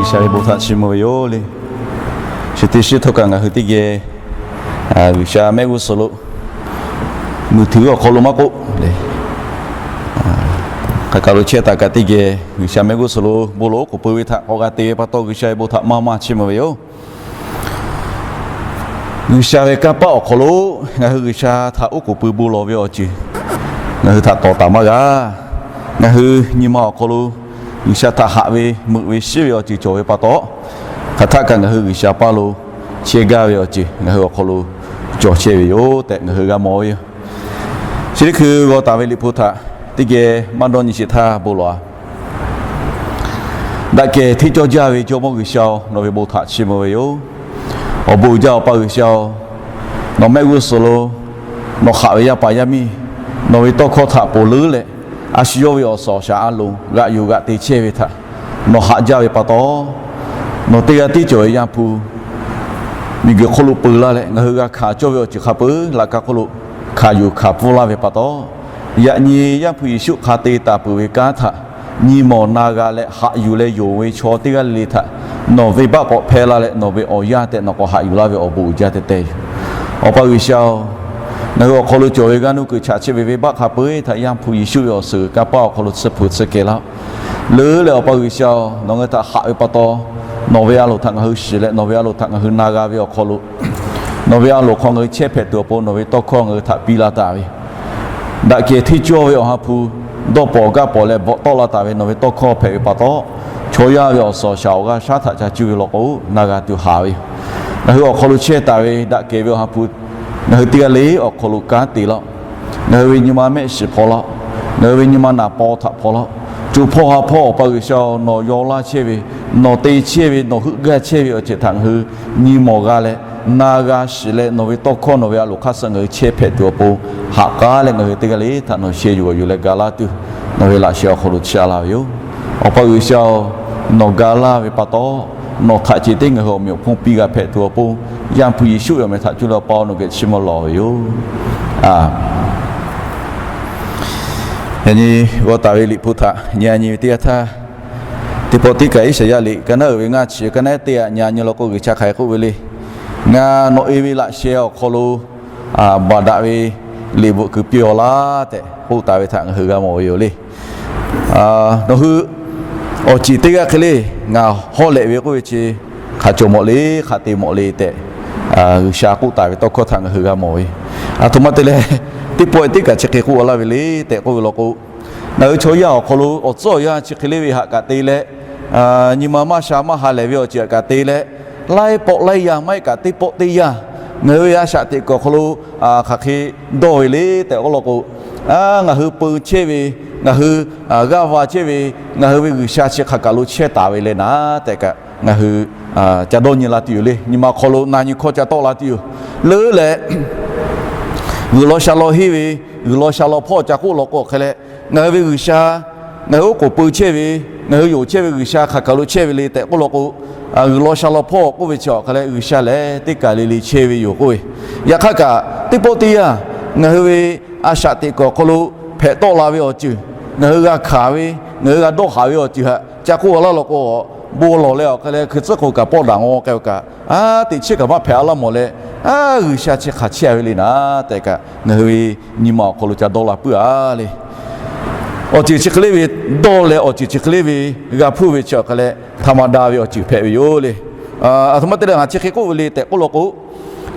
G'uiˬsha ve bon htaꞈ chiˇ mvuh ve yoˬ le. Chi teˇ shiˉ htawˇ kaꞈ ngaˬ hui teˇ geh G'uiˬsha mehˆ g'uˇ suhˍ lo muiˬ htuiˍ ve awˬ hk'aw lo maˇ k'oˆ le, hk'aˬ kaˬ lo chehˇ taˍ kaꞈ teˇ geh G'uiˬsha mehˆ g'uˇ suhˍ lo bon lawˬ oˉ k'oˍ pui ve htaꞈ k'awꞈ g'a te ve pa taw, G'uiˬsha ve bon htaꞈ maˇ maˇ chiˇ mvuh ve yoˬ. G'uiˬsha ve kanˇ paˆ awˬ hk'aw lo ngaˬ hui G'uiˬsha htaꞈ oˉ k'oˍ pui bon lawˬ ve awˬ ceuˬ ngaˬ hui htaꞈ tawˍ taˍ maˇ g'a. Ngaˬ hui nyi ma awˬ hk'aw lo G'uiˬsha htaꞈ haꞈ ve, meuꞈ ve, shiˉ ve awˬ ceuˬ cawˬ ve pa taw, hk'aˬ htaˆ kaꞈ ngaˬ hui G'uiˬsha paˇ lo chehˇ gaˇ ve awˬ ceuˬ ngaˬ hui awˬ hk'aw lo cawˬ chehˇ ve yoˬ tehꞈ ngaˬ hui g'a mawˬ ve yoˬ. Chi teˇ hkui g'aw taˍ ve Liꞈ hpu htaꞈ teˇ geh maˇ dawˇ nyi sheˍ htaˇ bon lawˬ-a. Daꞈ kehˬ hteˇ cawˇ jaˇ ve Jawˇmawˇ G'uiˬsha-oˬ, nawˬ ve bon htaꞈ chiˇ mvuh ve yoˬ. Awˬ bon uiˍ jaˇ Awˬ pa G'uiˬsha-oˬ, nawˬ mehˆ g'uˇ suhˍ lo nawˬ haꞈ ve yaˇ paˍ yaˇ miˇ nawˬ ve tawˇ hkawˇ htaꞈ ponˬ leuˉ leh, a shu yawˇ ve awˬ suhˍ awˬ shaˍ a loˍ g'aꞈ yuˬ g'aꞈ te chehˇ ve htaꞈ nawˬ haꞈ jaˇ ve pa taw, nawˬ teˇ g'aˇ tiˉ cawˬ ve Yaˇ hpu miˬguiˬ hk'oˆ lo peu laˇ leh, ngaˬ hui g'a hkanˍ cawˇ ve awˬ ceuˬ hk'a peu-eˬ laꞈ ka hk'oˆ lo hkanˍ yuˬ hkanˍ pfuhˇ laˇ ve pa taw, yaꞈ nyi Yaˇ hpu Yeˍsuˆ hk'a te taˍ peuˬ ve kanˉ htaꞈ nyi mawˬ na g'a leh haꞈ yuˬ leh yonˍ ve chaw teˇ g'aˇ le le htaꞈ nawˬ venˇbaˆ k'awꞈ hpehˇ laˇ leh, nawˬ ve awˬ yaˇ tehꞈ nawˬ k'awꞈ haꞈ yuˬ laˇ ve awˬ bon uiˍ jaˇ teh teh yoˬ. Awˬ pa G'uiˬsha-oˬ, ngaˬ hui awˬ hk'aw lo cawˬ ve g'aˇ nuˇ kuiˬ chaꞈ chehˇ ve venˇbaˆ hk'a peu-eˬ htaꞈ Yaˇ hpu Yeˍsuˆ ve awˬ suhˍ kanˇ paˆ awˬ hk'aw lo tsuhˇ hpu tsuhˇ kehˬ laˇ-oˆ. Leuˉ leh Awˬ pa G'uiˬsha-oˬ, nawˬ ngaˬ hui htaꞈ haꞈ ve pa taw, nawˬ ve a loˍ htaꞈ ngaˬ hui shiˍ leh nawˬ ve a loˍ htaꞈ ngaˬ hui na g'a ve awˬ hk'aw lo, nawˬ ve a loˍ hk'aw ngaˬ hui chehˇ hpehꞈ tuˬ awˬ pon nawˬ ve tawˇ hkawˇ ngaˬ hui htaꞈ piˇ laˇ taˍ ve, daꞈ kehˬ hteˇ cawˇ ve Awˬ ha hpu dawˇ pawnˍ gaˇ pawnˍ leh bvuhꞈ tawˆ la taˍ ve nawˬ ve tawˇ hkawˇ hpehꞈ ve pa taw, chaw yaˇ ve awˬ suhˍ awˬ shaˍ awˬ g'aˇ shaˉ htaꞈ ca cuˇ ve law k'o, na g'a tuˬ haˍ ve yoˬ. Ngaˬ hui awˬ hk'aw lo chehˇ taˍ ve daꞈ kehˬ ve awˬ ha hpu, ngaˬ hui teˇ g'aˇ le awˬ hk'aw lo kanˉ te laˇ-oˆ. Ngaˬ hui ve nyi ma mehˆ shiˍ hpaw laˇ-oˆ. Ngaˬ hui ve nyi ma naˍ paw htaꞈ hpaw laˇ-oˆ. Co hpawˇ ha hpawˇ Awˬ pa G'uiˬsha-oˬ, nawˬ yaw laˇ chehˇ ve, nawˬ te chehˇ ve, nawˬ heuˆ gaˇ chehˇ ve awˬ ceuˬ htaꞈ ngaˬ hui nyi mawˬ g'a leh, na g'a shiˍ leh, nawˬ ve tawˇ hkawˇ nawˬ ve a loˍ hk'aˇ suh ngaˬ hui chehˇ hpehꞈ tuˬ awˬ pon, ha k'aˉ leh ngaˬ hui teˇ g'aˇ le htaꞈ nawˬ sheh yuˬ awˬ yuˬ leh ga laˇ tuˬ, nawˬ ve laꞈ sheh awˬ hk'aw lo chiˇ a laˇ ve yoˬ. Awˬ pa G'uiˬsha-oˬ, nawˬ ga laˇ ve pa taw, nawˬ htaꞈ ce tiˉ ngaˬ hui awˬ meꞈ awˬ hponˇ piˇ g'a hpehꞈ tuˬ awˬ pon, Yaˇ hpu Yeˍsuˆ ve awˬ meh htaꞈ cuˇ leh Awˬ pa nawˬ geh chiˇ mvuh lawˬ ve yoˬ. Yaꞈ nyi g'aw taˍ ve Liꞈ hpu htaꞈ nyi a nyi ve teˇ yanˇ htaˇ, teˇ pawˆ tiˉ kaꞈ Iˉsaˍyaˆ liꞈ ka naˉ uiˍ ve ngaˇ chi ka naˉ teˇ aꞈ nyi a nyi law k'o, G'uiˬsha hk'aˬ hk'e k'oˆ ve le. Ngaˬ nawˬ e ve laꞈ sheh awˬ hk'aw lo baˬ daꞈ ve liꞈ bvuhꞈ kuiˬ piˇ-aw laˇ tehꞈ k'oˆ taˍ ve htaꞈ ngaˬ hui g'a mawˬ ve yoˬ le. Nawˬ hui awˬ ceˬ teˇ g'aˇ hk'e le, ngaˬ hawˉ lehꞈ ve k'oˆ ve chi hk'aˬ cawˬ mawˬ le, hk'aˬ te mawˬ le tehꞈ, G'uiˬsha k'oˆ taˍ ve tawˇ hkawˇ htaꞈ ngaˬ hui g'a mawˬ ve. Aˬ htoꞈ ma te leh, teˇ pawˆ e teˇ kaꞈ chi hk'e k'oˆ a laˇ ve le tehꞈ k'oˆ ve law k'o, ngaˬ hui chaw yaˇ awˬ hk'aw lo awˬ tcuhˉ awˬ yanˇ chi hk'e le ve htaꞈ kaꞈ te leh, nyi ma maˇ sha maˇ ha lehˬ ve awˬ ceuˬ htaꞈ kaꞈ te leh, laiˉ pawˆ laiˉ yaˇ maˇ heˆ kaꞈ teˇ pawˆ teˇ yanˇ, ngaˬ hui ve a shaꞈ teꞈ kuiˬ awˬ hk'aw lo hk'aˬ hk'e dawˇ ve le tehꞈ k'oˆ law k'o, ngaˬ hui peu chehˇ ve, ngaˬ hui g'aˇ va chehˇ ve, ngaˬ hui ve G'uiˬsha chi hk'aˬ kaˬ lo chehˇ taˍ ve le naˉ tehꞈ kaꞈ ngaˬ hui ca dawˇ nyi la tuˬ yoˬ le. Nyi ma awˬ hk'aw lo na nyi hkawˇ ca tawˆ la tuˬ yoˬ. Leuˉ leh, G'uiˬ law sha law henˇ ve, G'uiˬ law sha law hpawˇ ca k'oˆ law k'o hk'e leh, ngaˬ hui ve G'uiˬsha, ngaˬ hui oˉ k'oˍ peu chehˇ ve, ngaˬ hui yonˍ chehˇ ve G'uiˬsha hk'aˬ kaˬ lo chehˇ ve le tehꞈ k'oˆ law k'o, G'uiˬ law sha law hpawˇ k'oˆ ve chi awˬ hk'e leh G'uiˬsha lehˬ teˇ kaˬ le le chehˇ ve yoˬ k'oˆ ve. Yaꞈ hk'aˇ kaꞈ teˇ pawˆ teˇ yanˇ, ngaˬ hui ve a shaꞈ teꞈ kuiˬ awˬ hk'aw lo hpehꞈ tawˆ la ve awˬ ceuˬ, ngaˬ hui g'a hkanˍ ve, ngaˬ hui g'a dawˇ haˍ ve awˬ ceuˬ htaꞈ ca k'oˆ a laˇ law k'o, bon lawˬ leh awˬ hk'e leh hkui tcuhˉ k'o kaꞈ pawˆ daꞈ ngawˬ k'ai kaꞈ, a teꞈ chiˉ kaꞈ maˇ hpehꞈ a laˇ mawˬ leh, a G'uiˬsha chi hk'aˬ chehˇ a ve le naˉ tehꞈ kaꞈ ngaˬ hui ve nyi ma awˬ hk'aw lo ca dawˇ la puiˉ a le. Awˬ ceuˬ chi hk'e le ve dawˇ leh awˬ ceuˬ chi hk'e le ve g'a hpuˇ ve chi awˬ hk'e leh htaꞈ ma daꞈ ve awˬ ceuˬ hpehꞈ ve yoˬ le. Aˬ htoꞈ ma te leh ngaˬ chi hk'e k'oˆ ve le tehꞈ k'oˆ law k'o,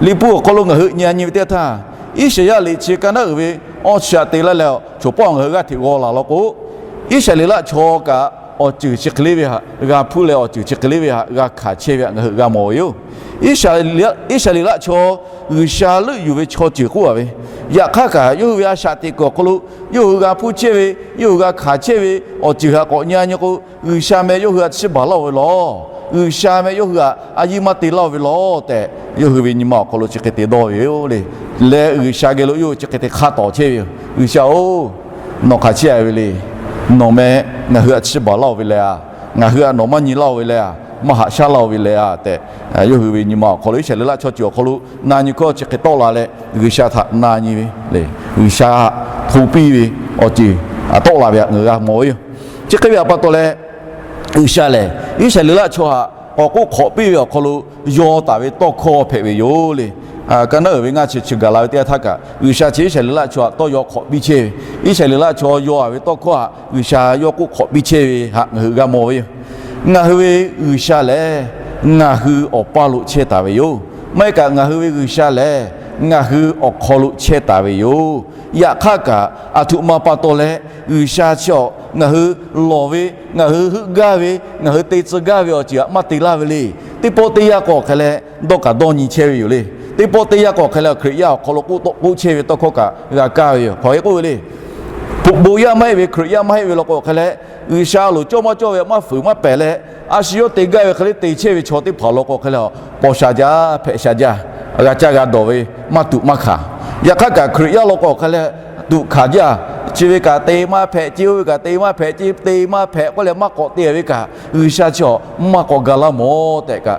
Liꞈ hpu awˬ hk'aw lo ngaˬ hui nyi a nyi ve teˇ yanˇ htaˇ, Iˉsaˍyaˆ liꞈ chi ka naˉ uiˍ ve awˇ chi aꞈ te laˇ leh, choˬ pawˆ ngaˬ hui g'aˇ hteꞈ g'aw laˬ law k'o, Iˉsaˍreˍlaˆ chaw kaꞈ awˬ ceuˬ chi hk'e le ve htaꞈ g'a hpuˇ leh awˬ ceuˬ chi hk'e le ve htaꞈ g'a hkanˍ chehˇ ve htaꞈ ngaˬ hui g'a mawˬ ve yoˬ. Iˉsaˍreˍlaˆ chaw G'uiˬsha leuˆ yuˬ ve chaw ceuˬ k'oˆ a ve, yaꞈ hk'aˇ kaꞈ yawˇ hui ve a shaꞈ teꞈ kuiˬ awˬ hk'aw lo yawˇ hui g'a hpuˇ chehˇ ve, yawˇ hui g'a hkanˍ chehˇ ve awˬ ceuˬ htaꞈ k'awꞈ nyi a nyi k'o, G'uiˬsha meh yawˇ hui htaꞈ chiˇ baˬ laˇ-oˬ ve lawˬ. G'uiˬsha meh yawˇ hui htaꞈ a yiˇ maˇ te laˇ-oˬ ve lawˬ tehꞈ, yawˇ hui ve nyi ma awˬ hk'aw lo chi hk'e te dawˇ ve yoˬ le. Leh G'uiˬsha geh lo yawˇ hui chi hk'e te hk'a tawˍ chehˇ ve yoˬ. G'uiˬsha-oˬ, nawˬ hk'aˬ chehˇ a ve le. Nawˬ meh ngaˬ hui htaꞈ chiˇ baˬ laˇ-oˬ ve leh a, ngaˬ hui htaꞈ nawˬ maˇ nyi laˇ-oˬ ve leh a, maˇ haꞈ shaˉ laˇ-oˬ ve leh a tehꞈ, yawˇ hui ve nyi ma awˬ hk'aw lo Iˉsaˍreˍlaˆ chaw ceuˬ awˬ hk'aw lo na nyi hkawˇ chi hk'e tawˆ la leh, G'uiˬsha htaꞈ na nyi ve le. G'uiˬsha htaꞈ hto piˇ ve awˬ ceuˬ tawˆ la ve htaꞈ ngaˬ hui g'a mawˬ ve yoˬ. Chi hk'e ve htaꞈ pa taw leh, G'uiˬsha lehˬ Iˉsaˍreˍlaˆ chaw htaꞈ k'awꞈ k'oˆ hk'awꞈ piˇ ve awˬ hk'aw lo yaw taˍ ve tawˇ hkawˇ hpehꞈ ve yoˬ le. Ka naˉ uiˍ ve ngaˇ chi chi gaˬ la ve teˇ yanˇ htaˇ kaꞈ, G'uiˬsha chi Iˉsaˍreˍlaˆ chaw htaꞈ tawˇ yaw hk'awꞈ piˇ chehˇ ve, Iˉsaˍreˍlaˆ chaw yaw a ve tawˇ hkawˇ htaꞈ G'uiˬsha yawˇ k'oˆ hk'awꞈ piˇ chehˇ ve htaꞈ ngaˬ hui g'a mawˬ ve yoˬ. Ngaˬ hui ve G'uiˬsha lehˬ, ngaˬ hui awˬ paˇ lo chehˇ taˍ ve yoˬ. Maˇ heˆ kaꞈ, ngaˬ hui ve G'uiˬsha lehˬ, ngaˬ hui awˬ hk'aw lo chehˇ taˍ ve yoˬ. Yaꞈ hk'aˇ kaꞈ, aˬ htoꞈ ma pa taw leh G'uiˬsha chi awˬ ngaˬ hui lawˬ ve, ngaˬ hui heuˆ gaˇ ve, ngaˬ hui te tcuh gaˇ ve awˬ ceuˬ htaꞈ maˇ te laˇ ve le. Teˇ pawˆ teˇ yanˇ k'o hk'e leh dawˇ kaꞈ dawˇ nyi chehˇ ve yoˬ le. Teˇ pawˆ teˇ yanˇ k'o hk'e leh Hkriꞈ yaˇ awˬ hk'aw lo k'oˆ tawˆ k'oˆ chehˇ ve tawˇ hkawˇ kaꞈ g'a kaˇ ve yoˬ. Hk'aˬ hk'e k'oˆ ve le. Hpu bon yaˇ maˇ heˆ ve, Hkriꞈ yaˇ maˇ heˆ ve law k'o hk'e leh, G'uiˬsha loˍ cawˇ maˇ cawˇ ve maˇ fuiˍ maˇ pehˍ leh, a shu yawˇ te gaˇ ve hk'e le te chehˇ ve chaw teˇ hpaˍ law k'o hk'e leh, paw sha jaˇ, hpehꞈ sha jaˇ, g'a caˇ g'a dawˬ ve maˇ tuꞈ maˇ hkanˍ. Yaꞈ hk'aˇ kaꞈ Hkriꞈ yaˇ law k'o hk'e leh, tuꞈ hkanˍ jaˇ. Chi ve kaꞈ te maˇ hpehꞈ, chi oˇ ve kaꞈ te maˇ hpehꞈ, chi te maˇ hpehꞈ k'oˆ leh maˇ k'awꞈ te ve kaꞈ, G'uiˬsha chi awˬ maˇ k'awꞈ ga laˇ mawˬ tehꞈ kaꞈ,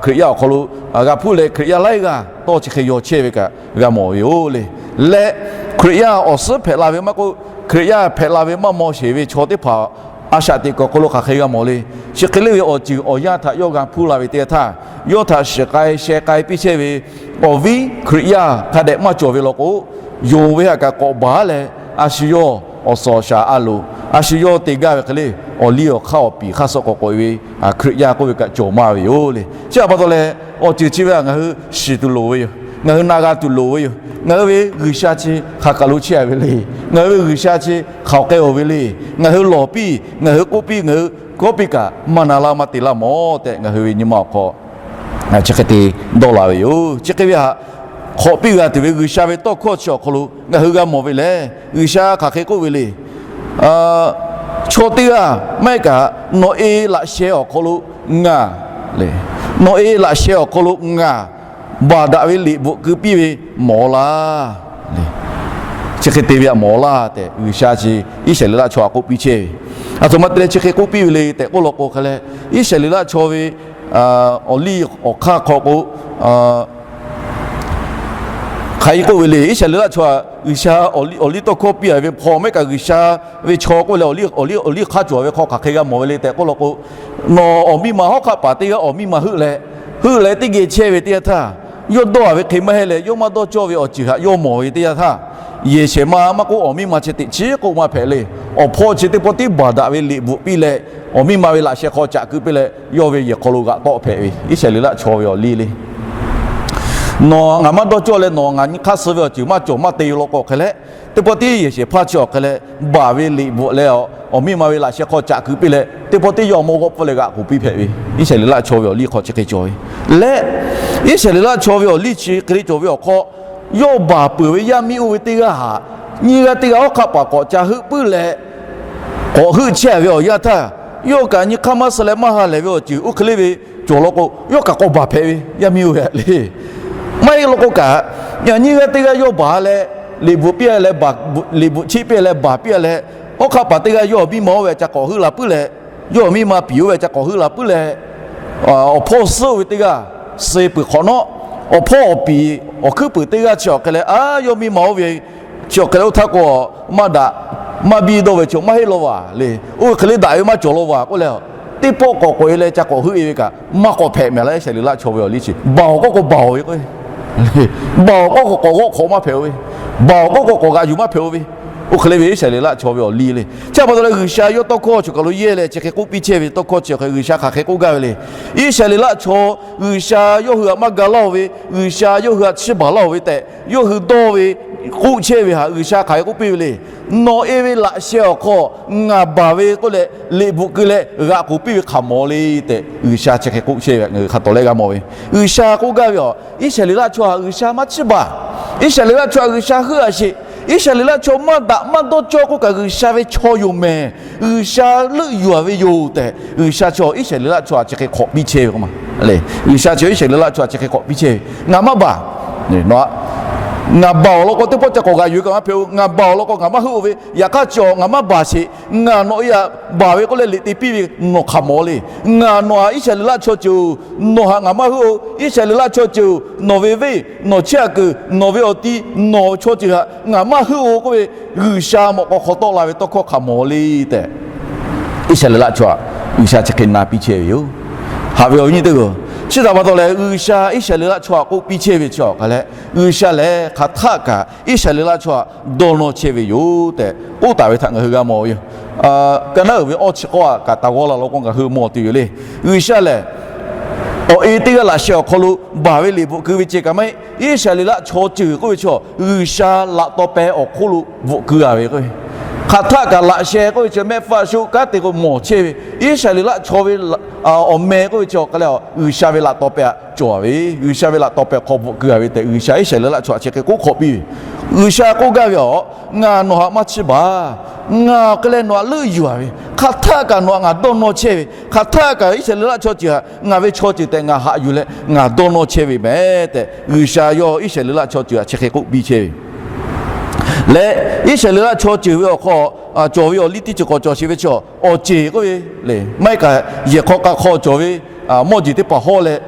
Hkriꞈ yaˇ awˬ hk'aw lo g'a hpuˇ leh Hkriꞈ yaˇ laiˉ g'aˇ tawˇ chi hk'e yaw chehˇ ve kaꞈ g'a mawˬ ve yoˬ le. Leh Hkriꞈ yaˇ awˬ suhˉ hpehꞈ la ve maˇ k'oˆ, Hkriꞈ yaˇ hpehꞈ la ve maˇ maw sheˍ ve chaw teˇ hpaˍ a shaꞈ teꞈ kuiˬ awˬ hk'aw lo hk'aˬ hk'e g'a mawˬ le. Chi hk'e le ve awˬ ceuˬ awˬ yanˇ htaꞈ yawˇ g'a hpuˇ la ve teˇ yanˇ htaˇ, yawˇ htaꞈ shiˍ k'ai sheh k'ai piˇ chehˇ ve awˬ viˉ Hkriꞈ yaˇ hk'a dehꞈ maˇ cawˬ ve law k'o, yonˍ ve htaꞈ kaꞈ k'awꞈ baˬ leh, a shu yawˇ awˬ suhˍ awˬ shaˍ a loˍ, a shu yawˇ te gaˇ ve hk'e le, awˬ liˇ awˬ hk'aˇ awˬ piˍ hk'aˇ suh k'awꞈ k'oꞈ-e ve Hkriꞈ yaˇ k'oˆ ve kaꞈ cawˬ maˇ ve yoˬ le. Chi htaꞈ pa taw leh, awˬ ceuˬ chi ve htaꞈ ngaˬ hui shiˍ tuˬ loˍ ve yoˬ. Ngaˬ hui na g'a tuˬ loˍ ve yoˬ. Ngaˬ hui ve G'uiˬsha chi hk'aˬ kaˬ lo chehˇ a ve le. Ngaˬ hui ve G'uiˬsha chi hk'aˬ k'ai-oˬ ve le. Ngaˬ hui lawˬ piˇ, ngaˬ hui k'oˆ piˇ, ngaˬ hui kawˆ piˇ kaꞈ maˇ na laˇ maˇ te laˇ mawˬ tehꞈ ngaˬ hui ve nyi ma awˬ hk'aw chi hk'e te dawˇ la ve yoˬ. Chi hk'e ve htaꞈ hk'awꞈ piˇ g'a tuˬ ve G'uiˬsha ve tawˇ hkawˇ chi awˬ hk'aw lo ngaˬ hui g'a mawˬ ve lehˬ, G'uiˬsha hk'aˬ hk'e k'oˆ ve le. Chaw teˇ g'aˇ maˇ heˆ kaꞈ nawˬ e laꞈ sheh awˬ hk'aw lo ngaˬ le, nawˬ e laꞈ sheh awˬ hk'aw lo ngaˬ baˬ daꞈ ve liꞈ bvuhꞈ keu piˇ ve mawˬ laˇ. Chi hk'e te ve htaꞈ mawˬ laˇ tehꞈ G'uiˬsha chi Iˉsaˍreˍlaˆ chaw htaꞈ k'oˆ piˇ chehˇ ve. Aˬ htoꞈ ma te leh chi hk'e k'oˆ piˇ ve le tehꞈ k'oˆ law k'o hk'e leh, Iˉsaˍreˍlaˆ chaw ve awˬ liˇ awˬ hk'aˇ hk'aw k'o, hk'aˬ hk'e k'oˆ ve le. Iˉsaˍreˍlaˆ chaw htaꞈ G'uiˬsha awˬ liˇ tawˇ hkawˇ piˇ a ve hk'aw maˇ heˆ kaꞈ G'uiˬsha ve chaw k'oˆ leh awˬ liˇ hk'aˇ cawˬ ve hk'aw hk'aˬ hk'e g'a mawˬ ve le tehꞈ k'oˆ law k'o, nawˬ awˬ miˇ ma hawˉ hk'aˆ paˍ teˇ g'aˇ awˬ miˇ ma heuˆ leh, heuˆ leh teˇ geh chehˇ ve teˇ yanˇ htaˇ, yawˇ dawˇ a ve hk'e maˇ heˆ leh yawˇ maˇ dawˇ cawˇ ve awˬ ceuˬ htaꞈ yawˇ mawˬ ve teˇ yanˇ htaˇ, yehˬ shehˍ ma maˇ k'oˆ awˬ miˇ ma chi teꞈ chiˉ k'oˆ maˇ hpehꞈ le. Awˬ hpawˇ chi teˇ pawˆ tiˉ baˬ daꞈ ve liꞈ bvuhꞈ piˇ leh, awˬ miˇ ma ve laꞈ sheh hk'aw caꞈ keu piˇ leh yawˇ ve yehˬ hk'aw lo g'aꞈ tawˆ hpehꞈ ve Iˉsaˍreˍlaˆ chaw ve awˬ liˇ le. Nawˬ ngaˬ maˇ dawˇ cawˇ leh nawˬ ngaˬ nyi hk'aˇ suh ve awˬ ceuˬ maˇ cawˬ maˇ te law k'o hk'e leh, teˇ pawˆ tiˉ yehˬ shehˍ hpaˇ chi awˬ hk'e leh baˬ ve liꞈ bvuhꞈ leh, awˬ miˇ ma ve laꞈ sheh hk'aw caꞈ keu piˇ leh teˇ pawˆ tiˉ yawˇ mawˇ g'awˆ pfuhˇ leh g'aꞈ k'oˍ piˇ hpehꞈ ve Iˉsaˍreˍlaˆ chaw ve awˬ liˇ hk'aw chi hk'e cawˬ ve. Leh Iˉsaˍreˍlaˆ chaw ve awˬ liˇ chi hk'e te cawˬ ve awˬ hk'aw, yawˇ baˬ peuˬ ve yaˇ miˇ oˇ ve teˇ g'aˇ htaꞈ nyiˇ g'aˇ teˇ g'aˇ hawˉ hk'aˆ paˍ k'awꞈ ca heuˆ puiˉ leh, k'awꞈ heuˆ chehˇ ve awˬ yanˇ htaˇ, yawˇ kaꞈ nyi hk'aˇ maˇ suh leh maˇ ha lehˬ ve awˬ ceuˬ oˇ hk'e le ve cawˬ law k'o, yawˇ kaꞈ k'awꞈ baˬ hpehꞈ ve yaˇ miˇ oˇ ve le. Maˇ heˆ law k'o kaꞈ, nyiˇ g'aˇ teˇ g'aˇ yawˇ baˬ leh, liꞈ bvuhꞈ piˇ leh, liꞈ bvuhꞈ chiˆ piˇ leh baˬ piˇ leh, hawˉ hk'aˆ paˍ teˇ g'aˇ yawˇ awˬ miˇ ma oˇ ve ca k'awꞈ heuˆ la puiˉ leh, yawˇ awˬ miˇ ma piˍ oˇ ve ca k'awꞈ heuˆ la puiˉ leh, awˬ hpawˇ suhˉ oˇ ve teˇ g'aˇ suh peuˬ hk'awꞈ nawˉ, awˬ hpawˇ awˬ piˍ awˬ hkuiˉ puiˍ teˇ g'aˇ chi awˬ hk'e leh, a yawˇ miˇ ma oˇ ve chi awˬ hk'e leh oˇ htaˇ k'o, maˇ daꞈ maˇ biˇ dawˇ ve chi maˇ heˆ law vaˬ le. Oˇ ve hk'e le daꞈ ve maˇ cawˬ law vaˬ k'oˆ leh, teˇ pawˆ k'awꞈ k'oꞈ e leh ca k'awꞈ heuˆ e ve kaꞈ maˇ k'awꞈ hpehꞈ mehˍ laˇ Iˉsaˍreˍlaˆ chaw ve awˬ liˇ chi. Baˬ awˬ k'oˆ k'o baˬ oˬ ve k'o, baˬ awˬ k'oˆ k'o k'awꞈ g'awˆ hk'awꞈ maˇ hpehꞈ oˬ ve, baˬ awˬ k'oˆ k'o k'awꞈ g'aꞈ yuˬ maˇ hpehꞈ oˬ ve, oˇ hk'e le ve Iˉsaˍreˍlaˆ chaw ve awˬ liˇ le. Chi pa taw leh G'uiˬsha yawˇ tawˇ hkawˇ chi kaˬ lo yehˇ leh chi hk'e k'oˆ piˇ chehˇ ve tawˇ hkawˇ chi awˬ hk'e G'uiˬsha hk'aˬ hk'e k'oˆ gaˇ ve le. Iˉsaˍreˍlaˆ chaw G'uiˬsha yawˇ hui htaꞈ maˇ ga laˇ oˬ ve, G'uiˬsha yawˇ hui htaꞈ chiˇ baˬ laˇ oˬ ve tehꞈ yawˇ hui dawˇ ve k'oˆ chehˇ ve htaꞈ G'uiˬsha hk'aˬ hk'e k'oˆ piˇ ve le. Nawˬ e ve laꞈ sheh awˬ hk'aw ngaˬ baˬ ve k'oˆ leh liꞈ bvuhꞈ keu leh g'aꞈ k'oˍ piˇ ve hk'aˬ mawˬ le tehꞈ G'uiˬsha chi hk'e k'oˆ chehˇ ve ngaˬ hui hk'a tawˍ leh g'a mawˬ ve. G'uiˬsha k'oˆ gaˇ ve a, Iˉsaˍreˍlaˆ chaw htaꞈ G'uiˬsha maˇ chiˇ baˬ. Iˉsaˍreˍlaˆ chaw htaꞈ G'uiˬsha heuˆ a sheˍ. Iˉsaˍreˍlaˆ chaw maˇ daꞈ maˇ dawˇ cawˇ k'oˆ kaꞈ G'uiˬsha ve chaw yoˬ mehˍ. G'uiˬsha leuˆ yuˬ a ve yoˬ tehꞈ G'uiˬsha chi Iˉsaˍreˍlaˆ chaw htaꞈ chi hk'e hk'awꞈ piˇ chehˇ ve k'o ma le. G'uiˬsha chi Iˉsaˍreˍlaˆ chaw htaꞈ chi hk'e hk'awꞈ piˇ chehˇ ve, ngaˬ maˇ baˬ. Ngaˬ baˬ awˬ lawn k'o teˇ pawˆ ca k'awꞈ g'aꞈ yuˬ kaꞈ maˇ hpehꞈ oˬ. Ngaˬ baˬ awˬ lawn k'o ngaˬ maˇ heuˆ oˬ ve. Yaꞈ hk'aˇ chi ngaˬ maˇ baˬ sheˍ. Ngaˬ nawˬ e htaꞈ baˬ ve k'oˆ leh liꞈ te piˇ ve nawˬ hk'aˬ mawˬ le. Ngaˬ nawˬ htaꞈ Iˉsaˍreˍlaˆ chaw ceuˬ, nawˬ htaꞈ ngaˬ maˇ heuˆ oˬ. Iˉsaˍreˍlaˆ chaw ceuˬ, nawˬ ve venˇ, nawˬ chehˇ kuiˬ, nawˬ ve awˬ ti, nawˬ chaw ceuˬ htaꞈ ngaˬ maˇ heuˆ oˬ k'oˆ ve, G'uiˬsha mawꞈ k'aw hk'aw tawˆ la ve tawˇ hkawˇ hk'aˬ mawˬ le tehꞈ Iˉsaˍreˍlaˆ chaw htaꞈ G'uiˬsha chi hk'e na piˇ chehˇ ve yoˬ. Haꞈ ve awˬ viˉ nyi teˇ hpaˍ-oˬ, chi htaꞈ pa taw leh G'uiˬsha Iˉsaˍreˍlaˆ chaw htaꞈ k'oˆ piˇ chehˇ ve chi awˬ hk'a leh, G'uiˬsha lehˬ hk'aˬ htaˆ kaꞈ Iˉsaˍreˍlaˆ chaw htaꞈ dawˇ nawˇ chehˇ ve yoˬ tehꞈ k'oˆ taˍ ve htaꞈ ngaˬ hui g'a mawˬ ve yoˬ. Kaˍnaˆ uiˍ ve awˇ chi k'awˇ kaꞈ taˍ g'awˇ la law k'o ngaˬ hui mawˬ tuˬ yoˬ le. G'uiˬsha lehˬ awˬ e teˇ g'aˇ laꞈ sheh awˬ hk'aw lo baˬ ve liꞈ bvuhꞈ keu ve ceh kaꞈ maˇ heˆ. Iˉsaˍreˍlaˆ chaw ceuˬ k'oˆ ve chi G'uiˬsha laꞈ taw peh awˬ hk'oˆ lo bvuhꞈ keu a ve k'o, hk'aˬ htaˆ kaꞈ laꞈ sheh k'oˆ ve chi mehˆ hpfuhˇ shuˆ kanˉ te k'o mawˬ chehˇ ve. Iˉsaˍreˍlaˆ chaw ve awˬ meh k'oˆ ve chi awˬ hk'a leh G'uiˬsha ve laꞈ taw peh htaꞈ cawˬ ve, G'uiˬsha ve laꞈ taw peh hk'aw bvuhꞈ keu a ve tehꞈ G'uiˬsha Iˉsaˍreˍlaˆ chaw htaꞈ chi hk'e k'oˆ hk'awꞈ piˇ ve. G'uiˬsha k'oˆ gaˇ ve a, ngaˬ nawˬ htaꞈ maˇ chiˇ baˬ. Ngaˬ awˬ hk'e leh nawˬ htaꞈ leuˆ yuˬ a ve, hk'aˬ htaˆ kaꞈ nawˬ htaꞈ ngaˬ dawˇ nawˇ chehˇ ve, hk'aˬ htaˆ kaꞈ Iˉsaˍreˍlaˆ chaw ceuˬ htaꞈ ngaˬ ve chaw ceuˬ tehꞈ ngaˬ haꞈ yuˬ leh ngaˬ dawˇ nawˇ chehˇ ve meh tehꞈ G'uiˬsha yawˇ Iˉsaˍreˍlaˆ chaw ceuˬ htaꞈ chi hk'e k'oˆ piˇ chehˇ ve leh, Iˉsaˍreˍlaˆ chaw ceuˬ ve awˬ hk'aw cawˬ ve awˬ liˇ teˇ ceuˬ k'awꞈ cawˬ sheˍ ve chi awˬ ceˬ k'oˆ ve le. Maˇ heˆ kaꞈ yehˬ hk'aw k'a hk'aw cawˬ ve mawˇ jeˬ teˇ hpaˍ hawˇ leh,